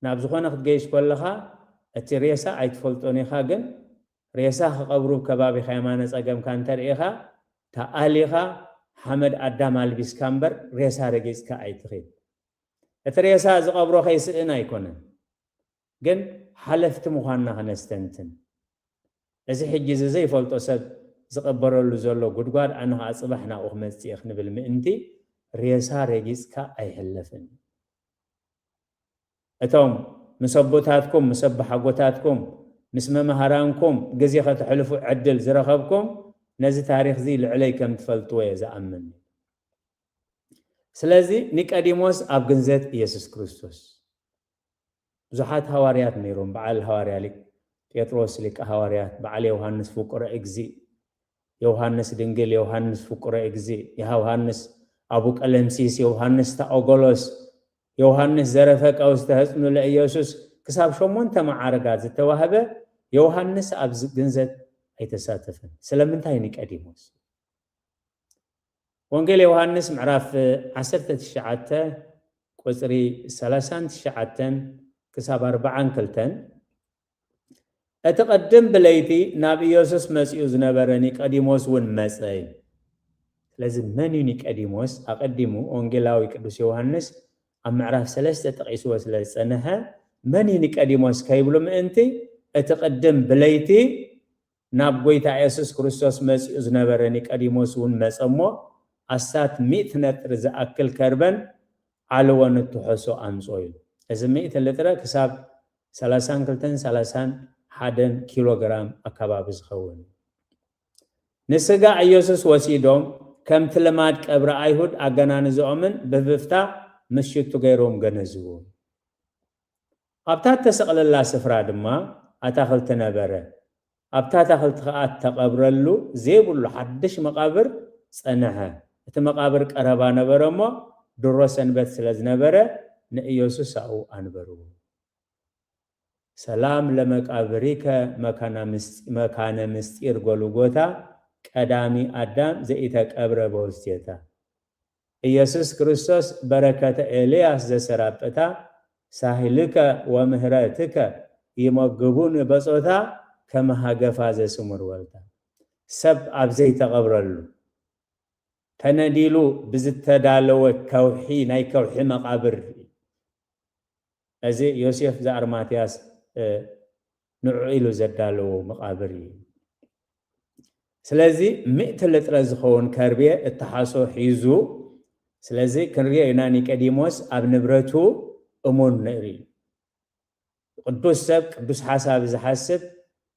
ናብ ዝኾነ ክትገይሽ ከለኻ እቲ ሬሳ ኣይትፈልጦን ኢኻ ግን ሬሳ ክቐብሩ ከባቢኻ የማነ ፀገምካ እንተርኢኻ ተኣሊኻ ሓመድ ኣዳም ኣልቢስካ እምበር ሬሳ ረጊፅካ ኣይትኺድ እቲ ሬሳ ዝቐብሮ ከይስእን ኣይኮነን ግን ሓለፍቲ ምዃንና ክነስተንትን፣ እዚ ሕጂ እዚ ዘይፈልጦ ሰብ ዝቐበረሉ ዘሎ ጉድጓድ ኣነ ኸዓ ጽባሕ ናብኡ ክመጽእ እየ ክንብል ምእንቲ፣ ሬሳ ረጊጽካ ኣይሕለፍን። እቶም ምስ ኣቦታትኩም፣ ምስ ኣቦሓጎታትኩም፣ ምስ መማህራንኩም ግዜ ከተሕልፉ ዕድል ዝረኸብኩም፣ ነዚ ታሪኽ እዚ ልዕለይ ከም ትፈልጥዎ እየ ዝኣምን። ስለዚ ኒቀዲሞስ ኣብ ግንዘት ኢየሱስ ክርስቶስ፣ ብዙሓት ሃዋርያት ነይሮም። በዓል ሃዋርያ ሊቅ ጴጥሮስ ሊቀ ሃዋርያት፣ በዓል ዮሃንስ ፍቁረ እግዚእ፣ ዮሃንስ ድንግል፣ ዮሃንስ ፍቁረ እግዚእ፣ ዮሃንስ ኣቡ ቀለምሲስ፣ ዮሃንስ ታኦጎሎስ፣ ዮሃንስ ዘረፈቀው ዝተህጽኑ ለኢየሱስ፣ ክሳብ ሸሞንተ መዓርጋት ዝተዋህበ ዮሃንስ ኣብ ግንዘት ኣይተሳተፈን። ስለምንታይ ኒቀዲሞስ? ወንጌል ዮሃንስ ምዕራፍ ዓሰርተ ትሽዓተ ቁጽሪ ሰላሳን ትሽዓተን ክሳብ ኣርብዓን ክልተን፣ እቲ ቅድም ብለይቲ ናብ ኢየሱስ መጺኡ ዝነበረ ኒቆዲሞስ እውን መጸ እዩ። ስለዚ መን እዩ ኒቆዲሞስ? ኣቐዲሙ ወንጌላዊ ቅዱስ ዮሃንስ ኣብ ምዕራፍ ሰለስተ ጠቒስዎ ስለ ዝጸንሐ፣ መን እዩ ኒቆዲሞስ ከይብሉ ምእንቲ፣ እቲ ቅድም ብለይቲ ናብ ጐይታ የሱስ ክርስቶስ መጺኡ ዝነበረ ኒቆዲሞስ እውን መጸ እሞ፣ ኣስታት ሚእቲ ነጥሪ ዝኣክል ከርበን ዓልቦን እትሖሶ ኣምጽኦ እዩ። እዚ ሚእቲ ልጥረ ክሳብ ሰላሳን ክልተን ሰላሳን ሓደን ኪሎ ግራም ኣከባቢ ዝኸውን። ንስጋ ኢየሱስ ወሲዶም፣ ከምቲ ልማድ ቀብሪ ኣይሁድ ኣገናንዝኦምን ብብፍታ ምስ ሽቱ ገይሮም ገነዝዎ። ኣብታ እተሰቕለላ ስፍራ ድማ ኣታኽልቲ ነበረ። ኣብታ ኣታኽልቲ ኸኣ እተቐብረሉ ዘይብሉ ሓድሽ መቓብር ጸንሐ። እቲ መቓብር ቀረባ ነበረ እሞ፣ ድሮ ሰንበት ስለ ዝነበረ፣ ንኢየሱስ ኣብኡ ኣንበርዎ። ሰላም ለመቃብሪከ መካነ ምስጢ-፣ መካነ ምስጢር ጎልጎታ፣ ቀዳሚ ኣዳም ዘኢተቀብረ በውስቴታ። ኢየሱስ ክርስቶስ በረከተ ኤልያስ ዘሰራጵታ፣ ሳህልከ ወምህረትከ ይመግቡኒ በጾታ፣ ከመ ሃገፋ ዘስሙር ወልታ። ሰብ ኣብ ዘይተቐብረሉ፣ ተነዲሉ ብዝተዳለወ ከውሒ፣ ናይ ከውሒ መቓብር፣ እዚ ዮሴፍ ዘኣርማትያስ፣ እ፣ ንዑ ኢሉ ዘዳለዎ መቓብር እዩ። ስለዚ ሚእቲ ልጥረ ዝኸውን ከርቤ እተሓሶ ሒዙ፣ ስለዚ ክንሪኦ ኢና ኒቆዲሞስ ኣብ ንብረቱ እሙን ንርኢ። ቅዱስ ሰብ ቅዱስ ሓሳብ ዝሓስብ፣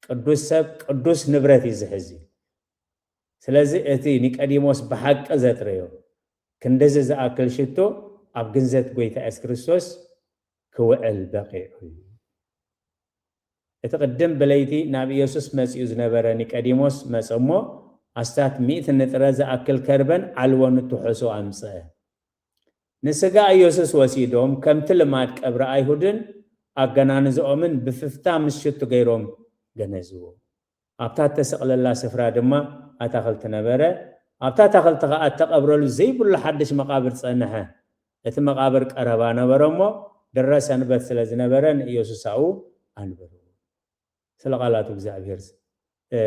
ቅዱስ ሰብ ቅዱስ ንብረት እዩ ዝሕዝ። ስለዚ እቲ ኒቆዲሞስ ብሓቂ ዘጥረዮ ክንድዚ ዝኣክል ሽቶ ኣብ ግንዘት ጐይታ የሱስ ክርስቶስ ክውዕል በቒዑ እዩ። እቲ ቅድም ብለይቲ ናብ ኢየሱስ መጺኡ ዝነበረ ኒቆዲሞስ መጸ እሞ፣ ኣስታት ሚእቲ ንጥረ ዝኣክል ከርበን ዓልቦን እትውሕሶ ኣምጽአ። ንስጋ ኢየሱስ ወሲዶም፣ ከምቲ ልማድ ቀብሪ ኣይሁድን ኣገናንዝኦምን ብፍፍታ ምስ ሽቱ ገይሮም ገነዝዎ። ኣብታ እተሰቕለላ ስፍራ ድማ ኣታኽልቲ ነበረ። ኣብታ ኣታኽልቲ ኸኣ እተቐብረሉ ዘይብሉ ሓድሽ መቓብር ጸንሐ። እቲ መቓብር ቀረባ ነበረ እሞ፣ ድረ ሰንበት ስለ ዝነበረ ንኢየሱስ ኣብኡ ኣንበርዎ። ስለ ቃላቱ እግዚኣብሔር፣ እ፣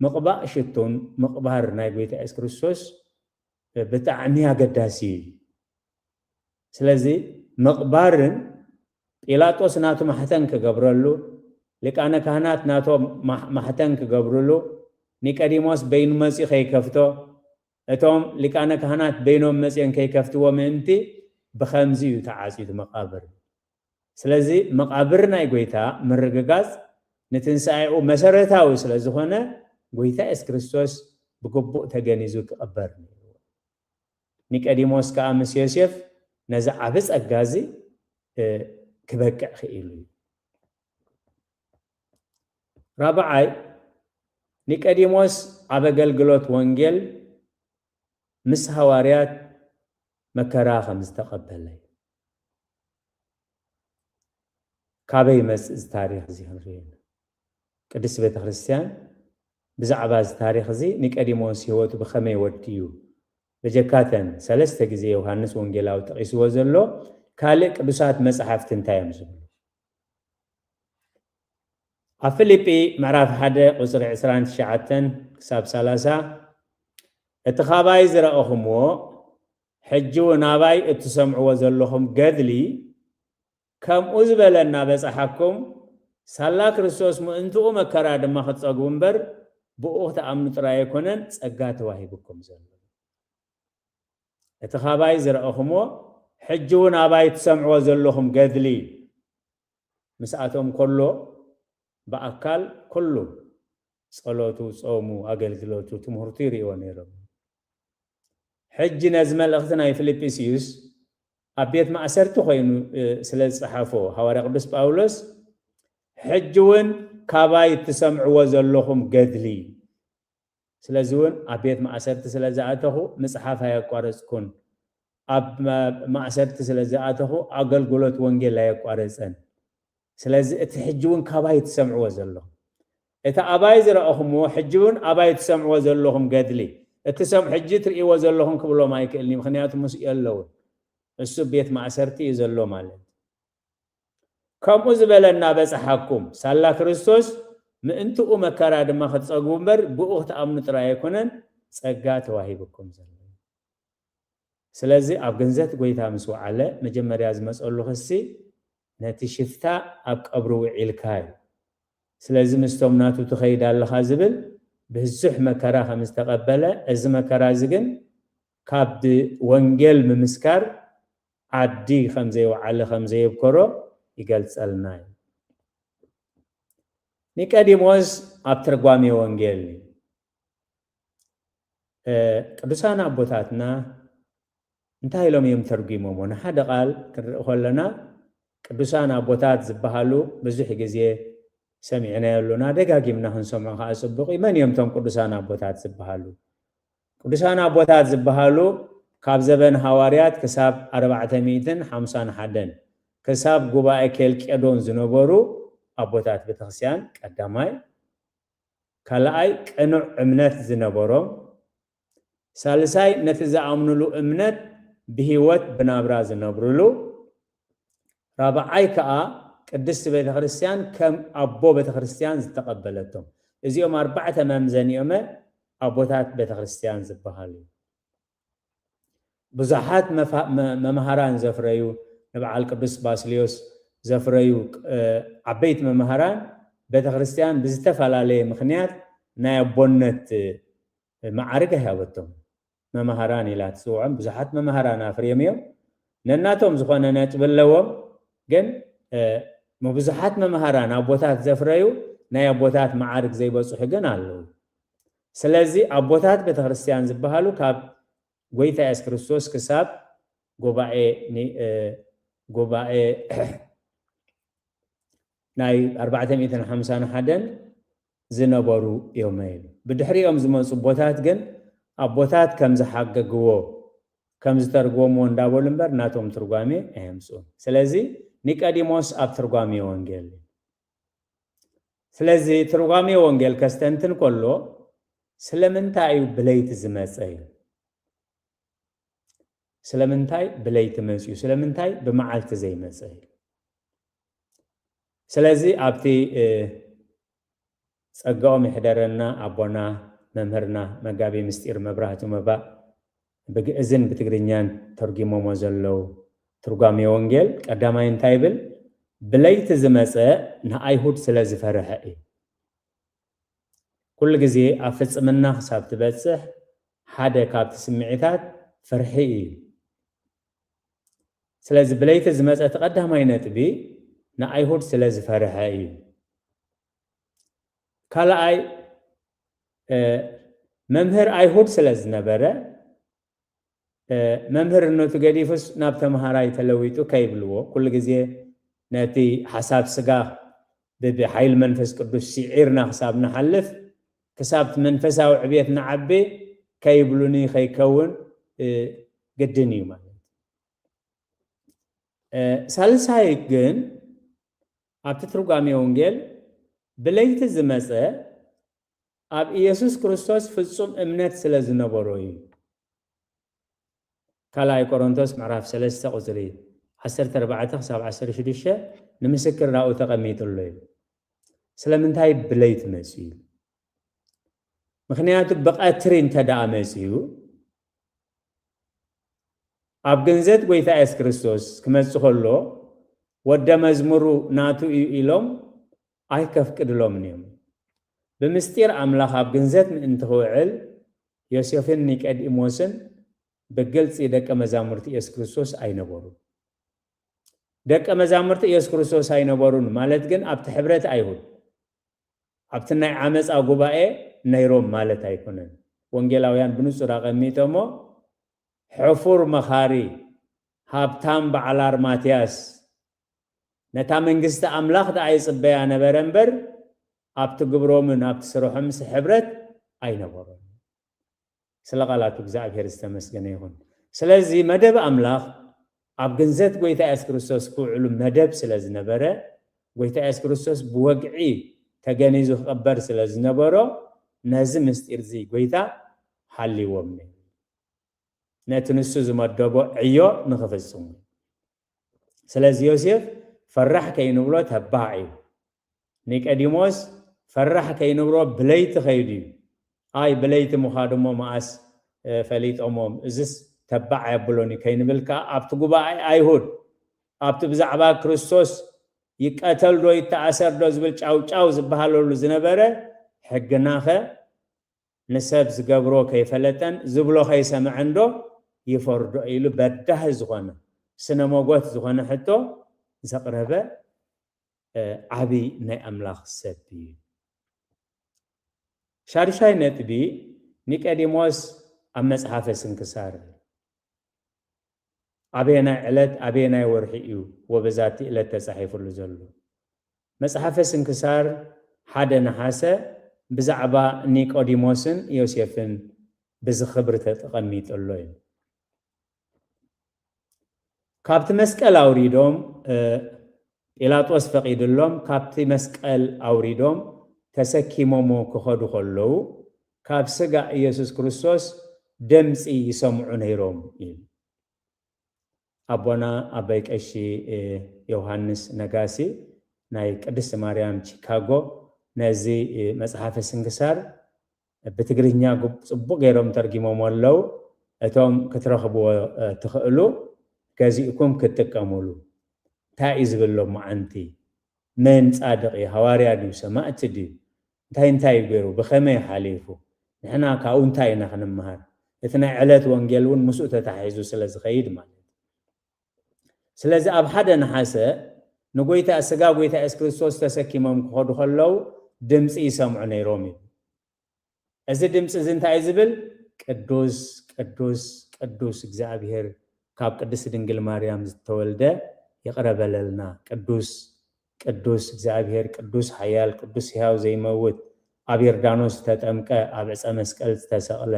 ምቕባእ ሽቶን ምቕባር ናይ ጐይታ የሱስ ክርስቶስ፣ እ፣ ብጣዕሚ ኣገዳሲ እዩ። ስለዚ ምቕባርን ጲላጦስ ናቱ ማሕተም ክገብረሉ፣ ሊቃነ ካህናት ናቶም ማሕ-፣ ማሕተም ክገብርሉ፣ ኒቆዲሞስ በይኑ መጺኡ ከይከፍቶ፣ እቶም ሊቃነ ካህናት በይኖም መጺኦም ከይከፍትዎ ምእንቲ ብኸምዚ እዩ ተዓጽዩ እቲ መቓብር። ስለዚ መቓብር ናይ ጐይታ ምርግጋጽ ንትንሳኤኡ መሰረታዊ ስለ ዝኾነ፣ ጐይታ የሱስ ክርስቶስ ብግቡእ ተገኒዙ ክቕበር ነይርዎ። ኒቆዲሞስ ከኣ ምስ ዮሴፍ ነዚ ዓቢ ጸጋ እዚ፣ እ፣ ክበቅዕ ክኢሉ እዩ። ራብዓይ፣ ኒቆዲሞስ ኣብ ኣገልግሎት ወንጌል ምስ ሃዋርያት መከራ ከም ዝተቐበለ እዩ። ካበይ ይመጽእ እዚ ታሪኽ እዚ ክንርኢ ኢና። ቅድስቲ ቤተ ክርስቲያን ብዛዕባ እዚ ታሪኽ እዚ ኒቆዲሞስ ህይወቱ ብኸመይ ወዲኡ፣ በጀካተን ሰለስተ ግዜ ዮሃንስ ወንጌላዊ ጠቒስዎ ዘሎ ካልእ ቅዱሳት መጻሕፍቲ እንታይ እዮም ዝብሉ? ኣብ ፊልጲ ምዕራፍ ሓደ ቁጽሪ ዕስራን ትሽዓተን ክሳብ ሰላሳ፣ እቲ ኻባይ ዝረኣኹምዎ፣ ሕጂ እውን ኣባይ እትሰምዕዎ ዘለኹም ገድሊ፣ ከምኡ ዝበለ እናበጽሓኩም፣ ሳላ ክርስቶስ ምእንትኡ መከራ ድማ ክትጸግቡ እምበር፣ ብኡ ክትኣምኑ ጥራይ ኣይኮነን ጸጋ ተዋሂብኩም ዘሎ። እቲ ካባይ ዝረኣኹምዎ፣ ሕጂ እውን ኣባይ ትሰምዕዎ ዘለኹም ገድሊ፣ ምስኣቶም ከሎ ብኣካል ኩሉ ጸሎቱ፣ ጾሙ፣ ኣገልግሎቱ፣ ትምህርቱ ይርእይዎ ነይሮም። ሕጂ ነዚ መልእኽቲ ናይ ፊልጵስዩስ ኣብ ቤት ማእሰርቲ ኮይኑ፣ እ፣ ስለ ዝጸሓፎ፣ ሃዋርያ ቅዱስ ጳውሎስ፣ "ሕጂ እውን ካባይ እትሰምዕዎ ዘለኹም ገድሊ"፣ ስለዚ እውን ኣብ ቤት ማእሰርቲ ስለ ዝኣተኹ ምጽሓፍ ኣየቋረጽኩን፣ ኣብ ማ-፣ ማእሰርቲ ስለ ዝኣተኹ ኣገልግሎት ወንጌል ኣየቋረጸን። ስለዚ እቲ ሕጂ እውን ካባይ ትሰምዕዎ ዘለኹም፣ እቲ ኣባይ ዝረኣኹምዎ ሕጂ እውን ኣባይ ትሰምዕዎ ዘለኹም ገድሊ፣ እቲ ሰም-፣ ሕጂ ትርእይዎ ዘለኹም ክብሎም ኣይክእልን እዩ፣ ምኽንያቱ ምስኡ የለውን። እሱ ቤት ማእሰርቲ እዩ ዘሎ ማለት። ከምኡ ዝበለ እናበጽሓኩም፣ ሳላ ክርስቶስ ምእንትኡ መከራ ድማ ክትጸግቡ እምበር፣ ብኡ ክትኣምኑ ጥራይ ኣይኮነን ጸጋ ተዋሂብኩም ዘሎ። ስለዚ ኣብ ግንዘት ጐይታ ምስ ወዓለ፣ መጀመርያ ዝመጸሉ ክሲ፣ ነቲ ሽፍታ ኣብ ቀብሩ ውዒልካ እዩ። ስለዚ ምስቶም ናቱ ትኸይድ ኣለኻ ዝብል ብዙሕ መከራ ከም ዝተቐበለ፣ እዚ መከራ እዚ ግን ካብ ወንጌል ምምስካር ዓዲ ከም ዘይወዓለ፣ ከም ዘየብከሮ ይገልጸልና እዩ። ኒቀዲሞስ ኣብ ትርጓሜ ወንጌል እዩ። እ፣ ቅዱሳን ኣቦታትና እንታይ ኢሎም እዮም ተርጒሞሞ? ንሓደ ቃል ክንርኢ ከለና፣ ቅዱሳን ኣቦታት ዝበሃሉ ብዙሕ ግዜ ሰሚዕናዮ ኣለና፣ ደጋጊምና ክንሰምዖ ከዓ ጽቡቕ እዩ። መን እዮም እቶም ቅዱሳን ኣቦታት ዝበሃሉ? ቅዱሳን ኣቦታት ዝበሃሉ ካብ ዘበን ሃዋርያት ክሳብ ኣርባዕተ ሚእትን ሓምሳን ሓደን፣ ክሳብ ጉባኤ ኬልቄዶን ዝነበሩ ኣቦታት ቤተክርስትያን ቀዳማይ፣ ካልኣይ ቅኑዕ እምነት ዝነበሮም፣ ሳልሳይ ነቲ ዝኣምኑሉ እምነት ብህይወት ብናብራ ዝነብሩሉ፣ ራብዓይ ከኣ ቅድስቲ ቤተክርስትያን ከም ኣቦ ቤተክርስትያን ዝተቐበለቶም። እዚኦም ኣርባዕተ መምዘኒኦመ ኣቦታት ቤተክርስትያን ዝበሃሉ። ብዙሓት መፋ-፣ መ-፣ መምሃራን ዘፍረዩ፣ ንበዓል ቅዱስ ባስልዮስ ዘፍረዩ፣ እ፣ ዓበይቲ መምሃራን ቤተክርስትያን ብዝተፈላለየ ምኽንያት ናይ ኣቦነት፣ እ፣ መዓርግ ኣይሃበቶም። መምሃራን ኢላ ትጽውዖም፣ ብዙሓት መምሃራን ኣፍርዮም እዮም። ነናቶም ዝኾነ ነጥቢ ኣለዎም፣ ግን፣ እ፣ ምብዙሓት መምሃራን ኣቦታት ዘፍረዩ ናይ ኣቦታት መዓርግ ዘይበጽሑ ግን ኣለዉ። ስለዚ ኣቦታት ቤተክርስትያን ዝበሃሉ ካብ ጐይታ የሱስ ክርስቶስ ክሳብ ጉባኤ ኒ-፣ እ፣ ጉባኤ ናይ ኣርባዕተ ሚእትን ሓምሳን ሓደን ዝነበሩ እዮም ኢሉ። ብድሕሪኦም ዝመጹ ኣቦታት ግን ኣቦታት ከም ዝሓገግዎ፣ ከም ዝተርጎምዎ እንዳበሉ እምበር ናቶም ትርጓሜ ኣየምጽኡን። ስለዚ ኒቀዲሞስ ኣብ ትርጓሜ ወንጌል እዩ። ስለዚ ትርጓሜ ወንጌል ከስተንትን ከሎ ስለምንታይ እዩ ብለይቲ ዝመጸ እዩ? ስለምንታይ ብለይቲ መጺኡ? ስለምንታይ ብመዓልቲ ዘይመጸ? ስለዚ ኣብቲ፣ እ፣ ጸጋኦም ይሕደረና ኣቦና መምህርና መጋቢ ምስጢር መብራህቱ መባእ ብግእዝን ብትግርኛን ተርጒሞሞ ዘለዉ ትርጓሜ ወንጌል ቀዳማይ እንታይ ይብል? ብለይቲ ዝመጸ ንኣይሁድ ስለ ዝፈርሐ እዩ። ኩሉ ግዜ ኣብ ፍጽምና ክሳብ ትበጽሕ ሓደ ካብቲ ስምዒታት ፍርሒ እዩ። ስለዚ ብለይቲ ዝመጸ እቲ ቀዳማይ ነጥቢ ንኣይሁድ ስለ ዝፈርሐ እዩ። ካልኣይ፣ እ፣ መምህር ኣይሁድ ስለ ዝነበረ፣ እ፣ መምህርነቱ ገዲፉስ ናብ ተምሃራይ ተለዊጡ ከይብልዎ፣ ኩሉ ግዜ ነቲ ሓሳብ ስጋ ብ-፣ ብሓይሊ መንፈስ ቅዱስ ስዒርና ክሳብ ንሓልፍ፣ ክሳብ እቲ መንፈሳዊ ዕብየት ንዓቢ ከይብሉኒ ከይከውን፣ እ፣ ግድን እዩ ማለት እዩ። እ፣ ሳልሳይ ግን ኣብቲ ትርጓሜ ወንጌል ብለይቲ ዝመጸ ኣብ ኢየሱስ ክርስቶስ ፍጹም እምነት ስለ ዝነበሮ እዩ። ካልኣይ ቆሮንቶስ ምዕራፍ ሰለስተ ቁጽሪ ዓሰርተ ኣርባዕተ ክሳብ ዓሰርተ ሽዱሽተ ንምስክር ናብኡ ተቐሚጡ ኣሎ እዩ። ስለምንታይ ብለይቲ መጺኡ እዩ? ምኽንያቱ ብቐትሪ እንተ ደኣ መጺኡ፣ ኣብ ግንዘት ጐይታ የሱስ ክርስቶስ ክመጽእ ከሎ፣ ወደ መዝሙሩ ናቱ እዩ ኢሎም ኣይከፍቅድሎምን እዮም። ብምስጢር ኣምላኽ ኣብ ግንዘት ምእንቲ ክውዕል ዮሴፍን ኒቀዲሞስን ብግልጺ ደቀ መዛሙርቲ ኢየሱስ ክርስቶስ ኣይነበሩን። ደቀ መዛሙርቲ ኢየሱስ ክርስቶስ ኣይነበሩን ማለት ግን ኣብቲ ሕብረት ኣይሁድ ኣብቲ ናይ ዓመፃ ጉባኤ ነይሮም ማለት ኣይኮነን። ወንጌላውያን ብንጹር ኣቐሚጦሞ ሕፉር መኻሪ ሃብታም በዓል ኣርማትያስ ነታ መንግስቲ ኣምላኽ ደኣ ይጽበያ ነበረ እምበር ኣብቲ ግብሮምን ኣብቲ ስርሖምስ ሕብረት ኣይነበሮም። ስለ ቃላቱ እግዚኣብሔር ዝተመስገነ ይኹን። ስለዚ መደብ ኣምላኽ ኣብ ግንዘት ጎይታ የሱስ ክርስቶስ ክውዕሉ መደብ ስለ ዝነበረ ጎይታ የሱስ ክርስቶስ ብወግዒ ተገኒዙ ክቐበር ስለ ዝነበሮ ነዚ ምስጢር እዚ ጎይታ ሓልዎም ነቲ ንሱ ዝመደቦ ዕዮ ንኽፍጽሙ። ስለዚ ዮሴፍ ፈራሕ ከይንብሎ ተባዕ እዩ። ኒቀዲሞስ ፈራሕ ከይንብሎ ብለይቲ ከይዱ እዩ። ኣይ ብለይቲ ምዃዱ እሞ መኣስ ፈሊጦሞም እዝስ ተባዕ የብሎን እዩ ከይንብል ከዓ ኣብቲ ጉባኤ ኣይሁድ ኣብቲ ብዛዕባ ክርስቶስ ይቀተል ዶ ይተኣሰር ዶ ዝብል ጫውጫው ዝበሃለሉ ዝነበረ ሕግናኸ ንሰብ ዝገብሮ ከይፈለጠን ዝብሎ ከይሰምዐን ዶ ይፈርዶ ኢሉ በዳሂ ዝኾነ ስነ ሞጎት ዝኾነ ሕቶ ዘቕረበ ዓብይ ናይ ኣምላኽ ሰብ እዩ። ሻድሻይ ነጥቢ ኒቀዲሞስ ኣብ መጽሓፈ ስንክሳር ኣበየናይ ዕለት ኣበየናይ ወርሒ እዩ ወበዛቲ ዕለት ተጻሒፍሉ ዘሎ? መጽሓፈ ስንክሳር ሓደ ነሓሰ ብዛዕባ ኒቆዲሞስን ዮሴፍን ብዚ ክብሪ ተቐሚጡ ኣሎ እዩ። ካብቲ መስቀል ኣውሪዶም ጲላጦስ ፈቒድሎም ካብቲ መስቀል ኣውሪዶም ተሰኪሞሞ ክኸዱ ከለዉ ካብ ስጋ ኢየሱስ ክርስቶስ ድምፂ ይሰምዑ ነይሮም እዩ። ኣቦና ኣባይ ቀሺ ዮሃንስ ነጋሲ ናይ ቅድስቲ ማርያም ቺካጎ ነዚ መፅሓፈ ስንክሳር ብትግርኛ ጽቡቕ ገይሮም ተርጊሞሞ ኣለዉ። እቶም ክትረኽብዎ ትኽእሉ ገዚእኩም ክትጥቀሙሉ። እንታይ እዩ ዝብል ሎማዓንቲ? መን ጻድቕ እዩ? ሃዋርያ ድዩ? ሰማእቲ ድዩ? እንታይ እንታይ እዩ ገይሩ? ብኸመይ ሓሊፉ? ንሕና ካብኡ እንታይ ኢና ክንምሃር? እቲ ናይ ዕለት ወንጌል እውን ምስኡ ተታሒዙ ስለ ዝኸይድ ማለት እዩ። ስለዚ ኣብ ሓደ ነሓሰ ንጎይታ ስጋ ጎይታ የሱስ ክርስቶስ ተሰኪሞም ክኸዱ ከለዉ ድምፂ ይሰምዑ ነይሮም እዩ። እዚ ድምፂ እዚ እንታይ እዩ ዝብል? ቅዱስ ቅዱስ ቅዱስ እግዚኣብሔር ካብ ቅድስቲ ድንግል ማርያም ዝተወልደ ይቕረ በለልና። ቅዱስ ቅዱስ እግዚኣብሔር ቅዱስ ሓያል ቅዱስ ሕያው ዘይመውት ኣብ ዮርዳኖስ ዝተጠምቀ ኣብ ዕፀ መስቀል ዝተሰቕለ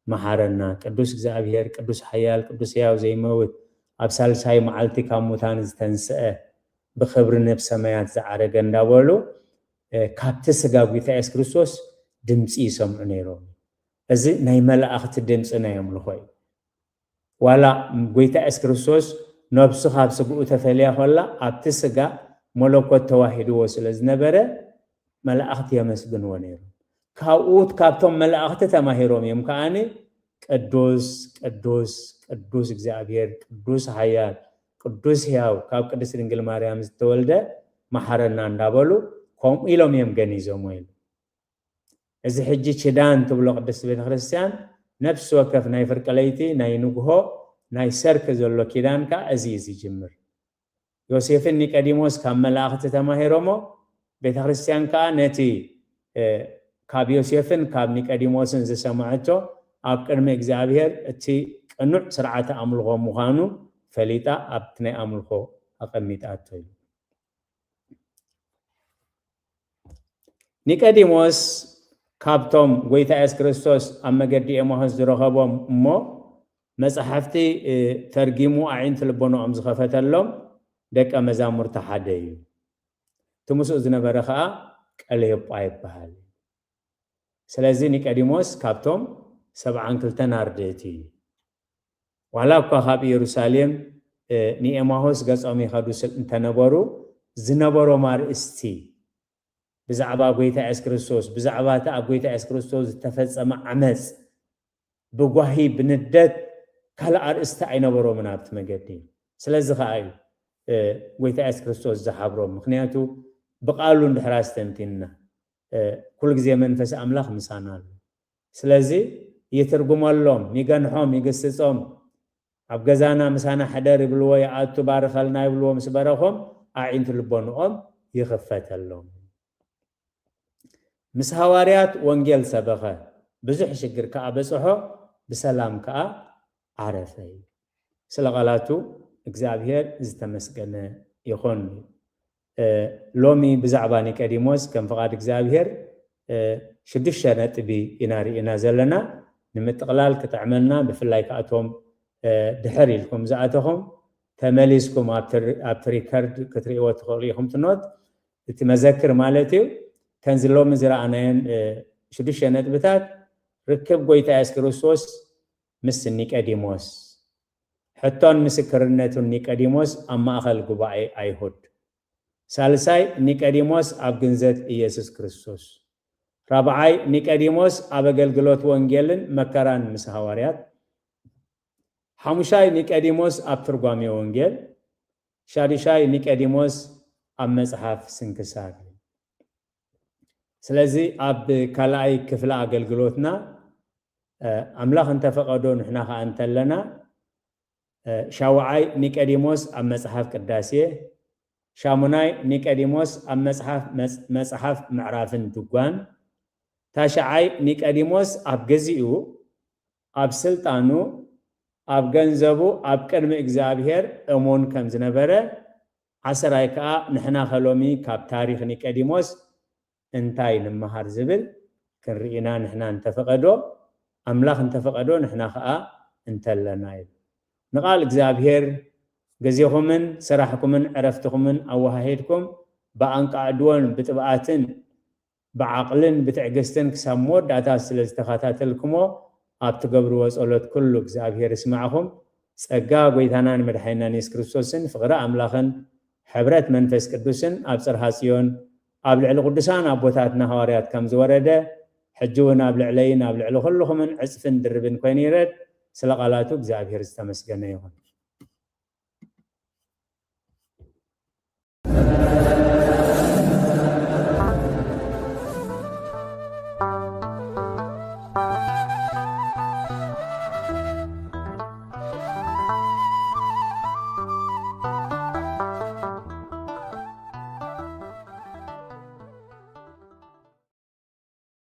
መሓረና። ቅዱስ እግዚኣብሔር ቅዱስ ሓያል ቅዱስ ሕያው ዘይመውት ኣብ ሳልሳይ መዓልቲ ካብ ሙታን ዝተንስአ ብኽብሪ ናብ ሰማያት ዝዓረገ እንዳበሉ ካብቲ ስጋ ጎይታ የሱስ ክርስቶስ ድምፂ ይሰምዑ ነይሮም። እዚ ናይ መላእኽቲ ድምፂ ናይ ኣምልኾ እዩ። ዋላ ጎይታ የሱስ ክርስቶስ ነብሱ ካብ ስግኡ ተፈልያ ከላ ኣብቲ ስጋ መለኮት ተዋሂድዎ ስለ ዝነበረ መላእኽቲ የመስግንዎ ነይሮም። ካብኡ ካብቶም መላእኽቲ ተማሂሮም እዮም ከዓኒ ቅዱስ ቅዱስ ቅዱስ እግዚኣብሔር ቅዱስ ሓያል ቅዱስ ሕያው ካብ ቅድስቲ ድንግል ማርያም ዝተወልደ መሓረና እንዳበሉ ከምኡ ኢሎም እዮም ገኒዞሞ ኢሉ። እዚ ሕጂ ኪዳን ትብሎ ቅድስቲ ቤተ ክርስቲያን ነፍሲ ወከፍ ናይ ፍርቂ ለይቲ ናይ ንግሆ ናይ ሰርክ ዘሎ ኪዳን ከዓ እዚ እዩ ዝጅምር። ዮሴፍን ኒቀዲሞስ ካብ መላእኽቲ ተማሂሮሞ ቤተ ክርስቲያን ከዓ ነቲ ካብ ዮሴፍን ካብ ኒቀዲሞስን ዝሰማዐቶ ኣብ ቅድሚ እግዚኣብሔር እቲ ቅኑዕ ስርዓተ ኣምልኾ ምዃኑ ፈሊጣ ኣብቲ ናይ ኣምልኾ ኣቐሚጣቶ እዩ። ኒቀዲሞስ ካብቶም ጎይታ የሱስ ክርስቶስ ኣብ መገዲ ኤማሁስ ዝረኸቦም እሞ መጻሕፍቲ ተርጊሙ ኣዒንቲ ልቦናኦም ዝኸፈተሎም ደቀ መዛሙርቲ ሓደ እዩ። እቲ ምስኡ ዝነበረ ኸዓ ቀለዮጳ ይበሃል። ስለዚ ኒቀዲሞስ ካብቶም ሰብዓን ክልተን ኣርድእቲ እዩ። ዋላ እኳ ካብ ኢየሩሳሌም ንኤማሆስ ገጾም ይኸዱ እንተነበሩ ዝነበሮም ኣርእስቲ ብዛዕባ ጎይታ የሱስ ክርስቶስ ብዛዕባ እቲ ኣብ ጎይታ የሱስ ክርስቶስ ዝተፈጸመ ዓመፅ ብጓሂ ብንደት ካልእ ኣርእስቲ ኣይነበሮምን ኣብቲ መገዲ። ስለዚ ከዓ እዩ ጎይታ የሱስ ክርስቶስ ዝሓብሮም። ምኽንያቱ ብቓሉ እንድሕር ኣስተንቲንና፣ ኩሉ ግዜ መንፈስ ኣምላኽ ምሳና ኣሎ። ስለዚ ይትርጉመሎም፣ ይገንሖም፣ ይግስጾም። ኣብ ገዛና ምሳና ሕደር ይብልዎ፣ ይኣቱ፣ ባርኸልና ይብልዎ፣ ምስ በረኾም ኣዒንቲ ልቦንኦም ይኽፈተሎም። ምስ ሃዋርያት ወንጌል ሰበኸ፣ ብዙሕ ሽግር ከኣ በጽሖ፣ ብሰላም ከኣ ዓረፈ። ስለ ቃላቱ እግዚኣብሔር ዝተመስገነ ይኹን። ሎሚ ብዛዕባ ኒቀዲሞስ ከም ፍቓድ እግዚኣብሔር ሽዱሽተ ነጥቢ ኢና ርኢና ዘለና። ንምጥቕላል ክጥዕመና፣ ብፍላይ ከኣቶም ድሕር ኢልኩም ዝኣተኹም ተመሊስኩም ኣብቲ ሪከርድ ክትርእይዎ ትኽእሉ ኢኹም። ትኖት እቲ መዘክር ማለት እዩ። ከንዚ ሎሚ ዝረኣናየን ሽዱሽተ ነጥብታት፣ ርክብ ጎይታ የሱስ ክርስቶስ ምስ ኒቀዲሞስ፣ ሕቶን ምስክርነቱን ኒቀዲሞስ ኣብ ማእኸል ጉባኤ ኣይሁድ፣ ሳልሳይ ኒቀዲሞስ ኣብ ግንዘት ኢየሱስ ክርስቶስ፣ ራብዓይ ኒቀዲሞስ ኣብ ኣገልግሎት ወንጌልን መከራን ምስ ሃዋርያት፣ ሓሙሻይ ኒቀዲሞስ ኣብ ትርጓሜ ወንጌል፣ ሻዱሻይ ኒቀዲሞስ ኣብ መጽሓፍ ስንክሳር። ስለዚ ኣብ ካልኣይ ክፍሊ ኣገልግሎትና ኣምላኽ እንተፈቐዶ ንሕና ኸኣ እንተለና፣ ሻውዓይ ኒቀዲሞስ ኣብ መጽሓፍ ቅዳሴ፣ ሻሙናይ ኒቀዲሞስ ኣብ መጽሓፍ ምዕራፍን ድጓን፣ ታሽዓይ ኒቀዲሞስ ኣብ ገዚኡ፣ ኣብ ስልጣኑ፣ ኣብ ገንዘቡ ኣብ ቅድሚ እግዚኣብሔር እሙን ከም ዝነበረ፣ ዓሰራይ ከኣ ንሕና ከሎሚ ካብ ታሪኽ ኒቀዲሞስ እንታይ ንምሃር ዝብል ክንርኢና ንሕና እንተፈቐዶ፣ ኣምላኽ እንተፈቐዶ ንሕና ከኣ እንተለና እዩ። ንቓል እግዚኣብሔር ገዜኹምን ስራሕኩምን ዕረፍትኹምን ኣወሃሂድኩም ብኣንቃዕድዎን ብጥብኣትን ብዓቕልን ብትዕግስትን ክሳብ መወዳእታ ስለ ዝተኸታተልኩሞ ኣብ ትገብርዎ ጸሎት ኩሉ እግዚኣብሔር ይስማዕኹም። ጸጋ ጎይታናን መድሓኒናን የሱስ ክርስቶስን ፍቕሪ ኣምላኽን ሕብረት መንፈስ ቅዱስን ኣብ ጽርሃ ጽዮን ኣብ ልዕሊ ቅዱሳን ኣቦታትና ሃዋርያት ከም ዝወረደ ሕጂ እውን ኣብ ልዕለይን ኣብ ልዕሊ ኩልኹምን ዕጽፍን ድርብን ኮይኑ ይረድ። ስለ ቃላቱ እግዚኣብሔር ዝተመስገነ ይኹን።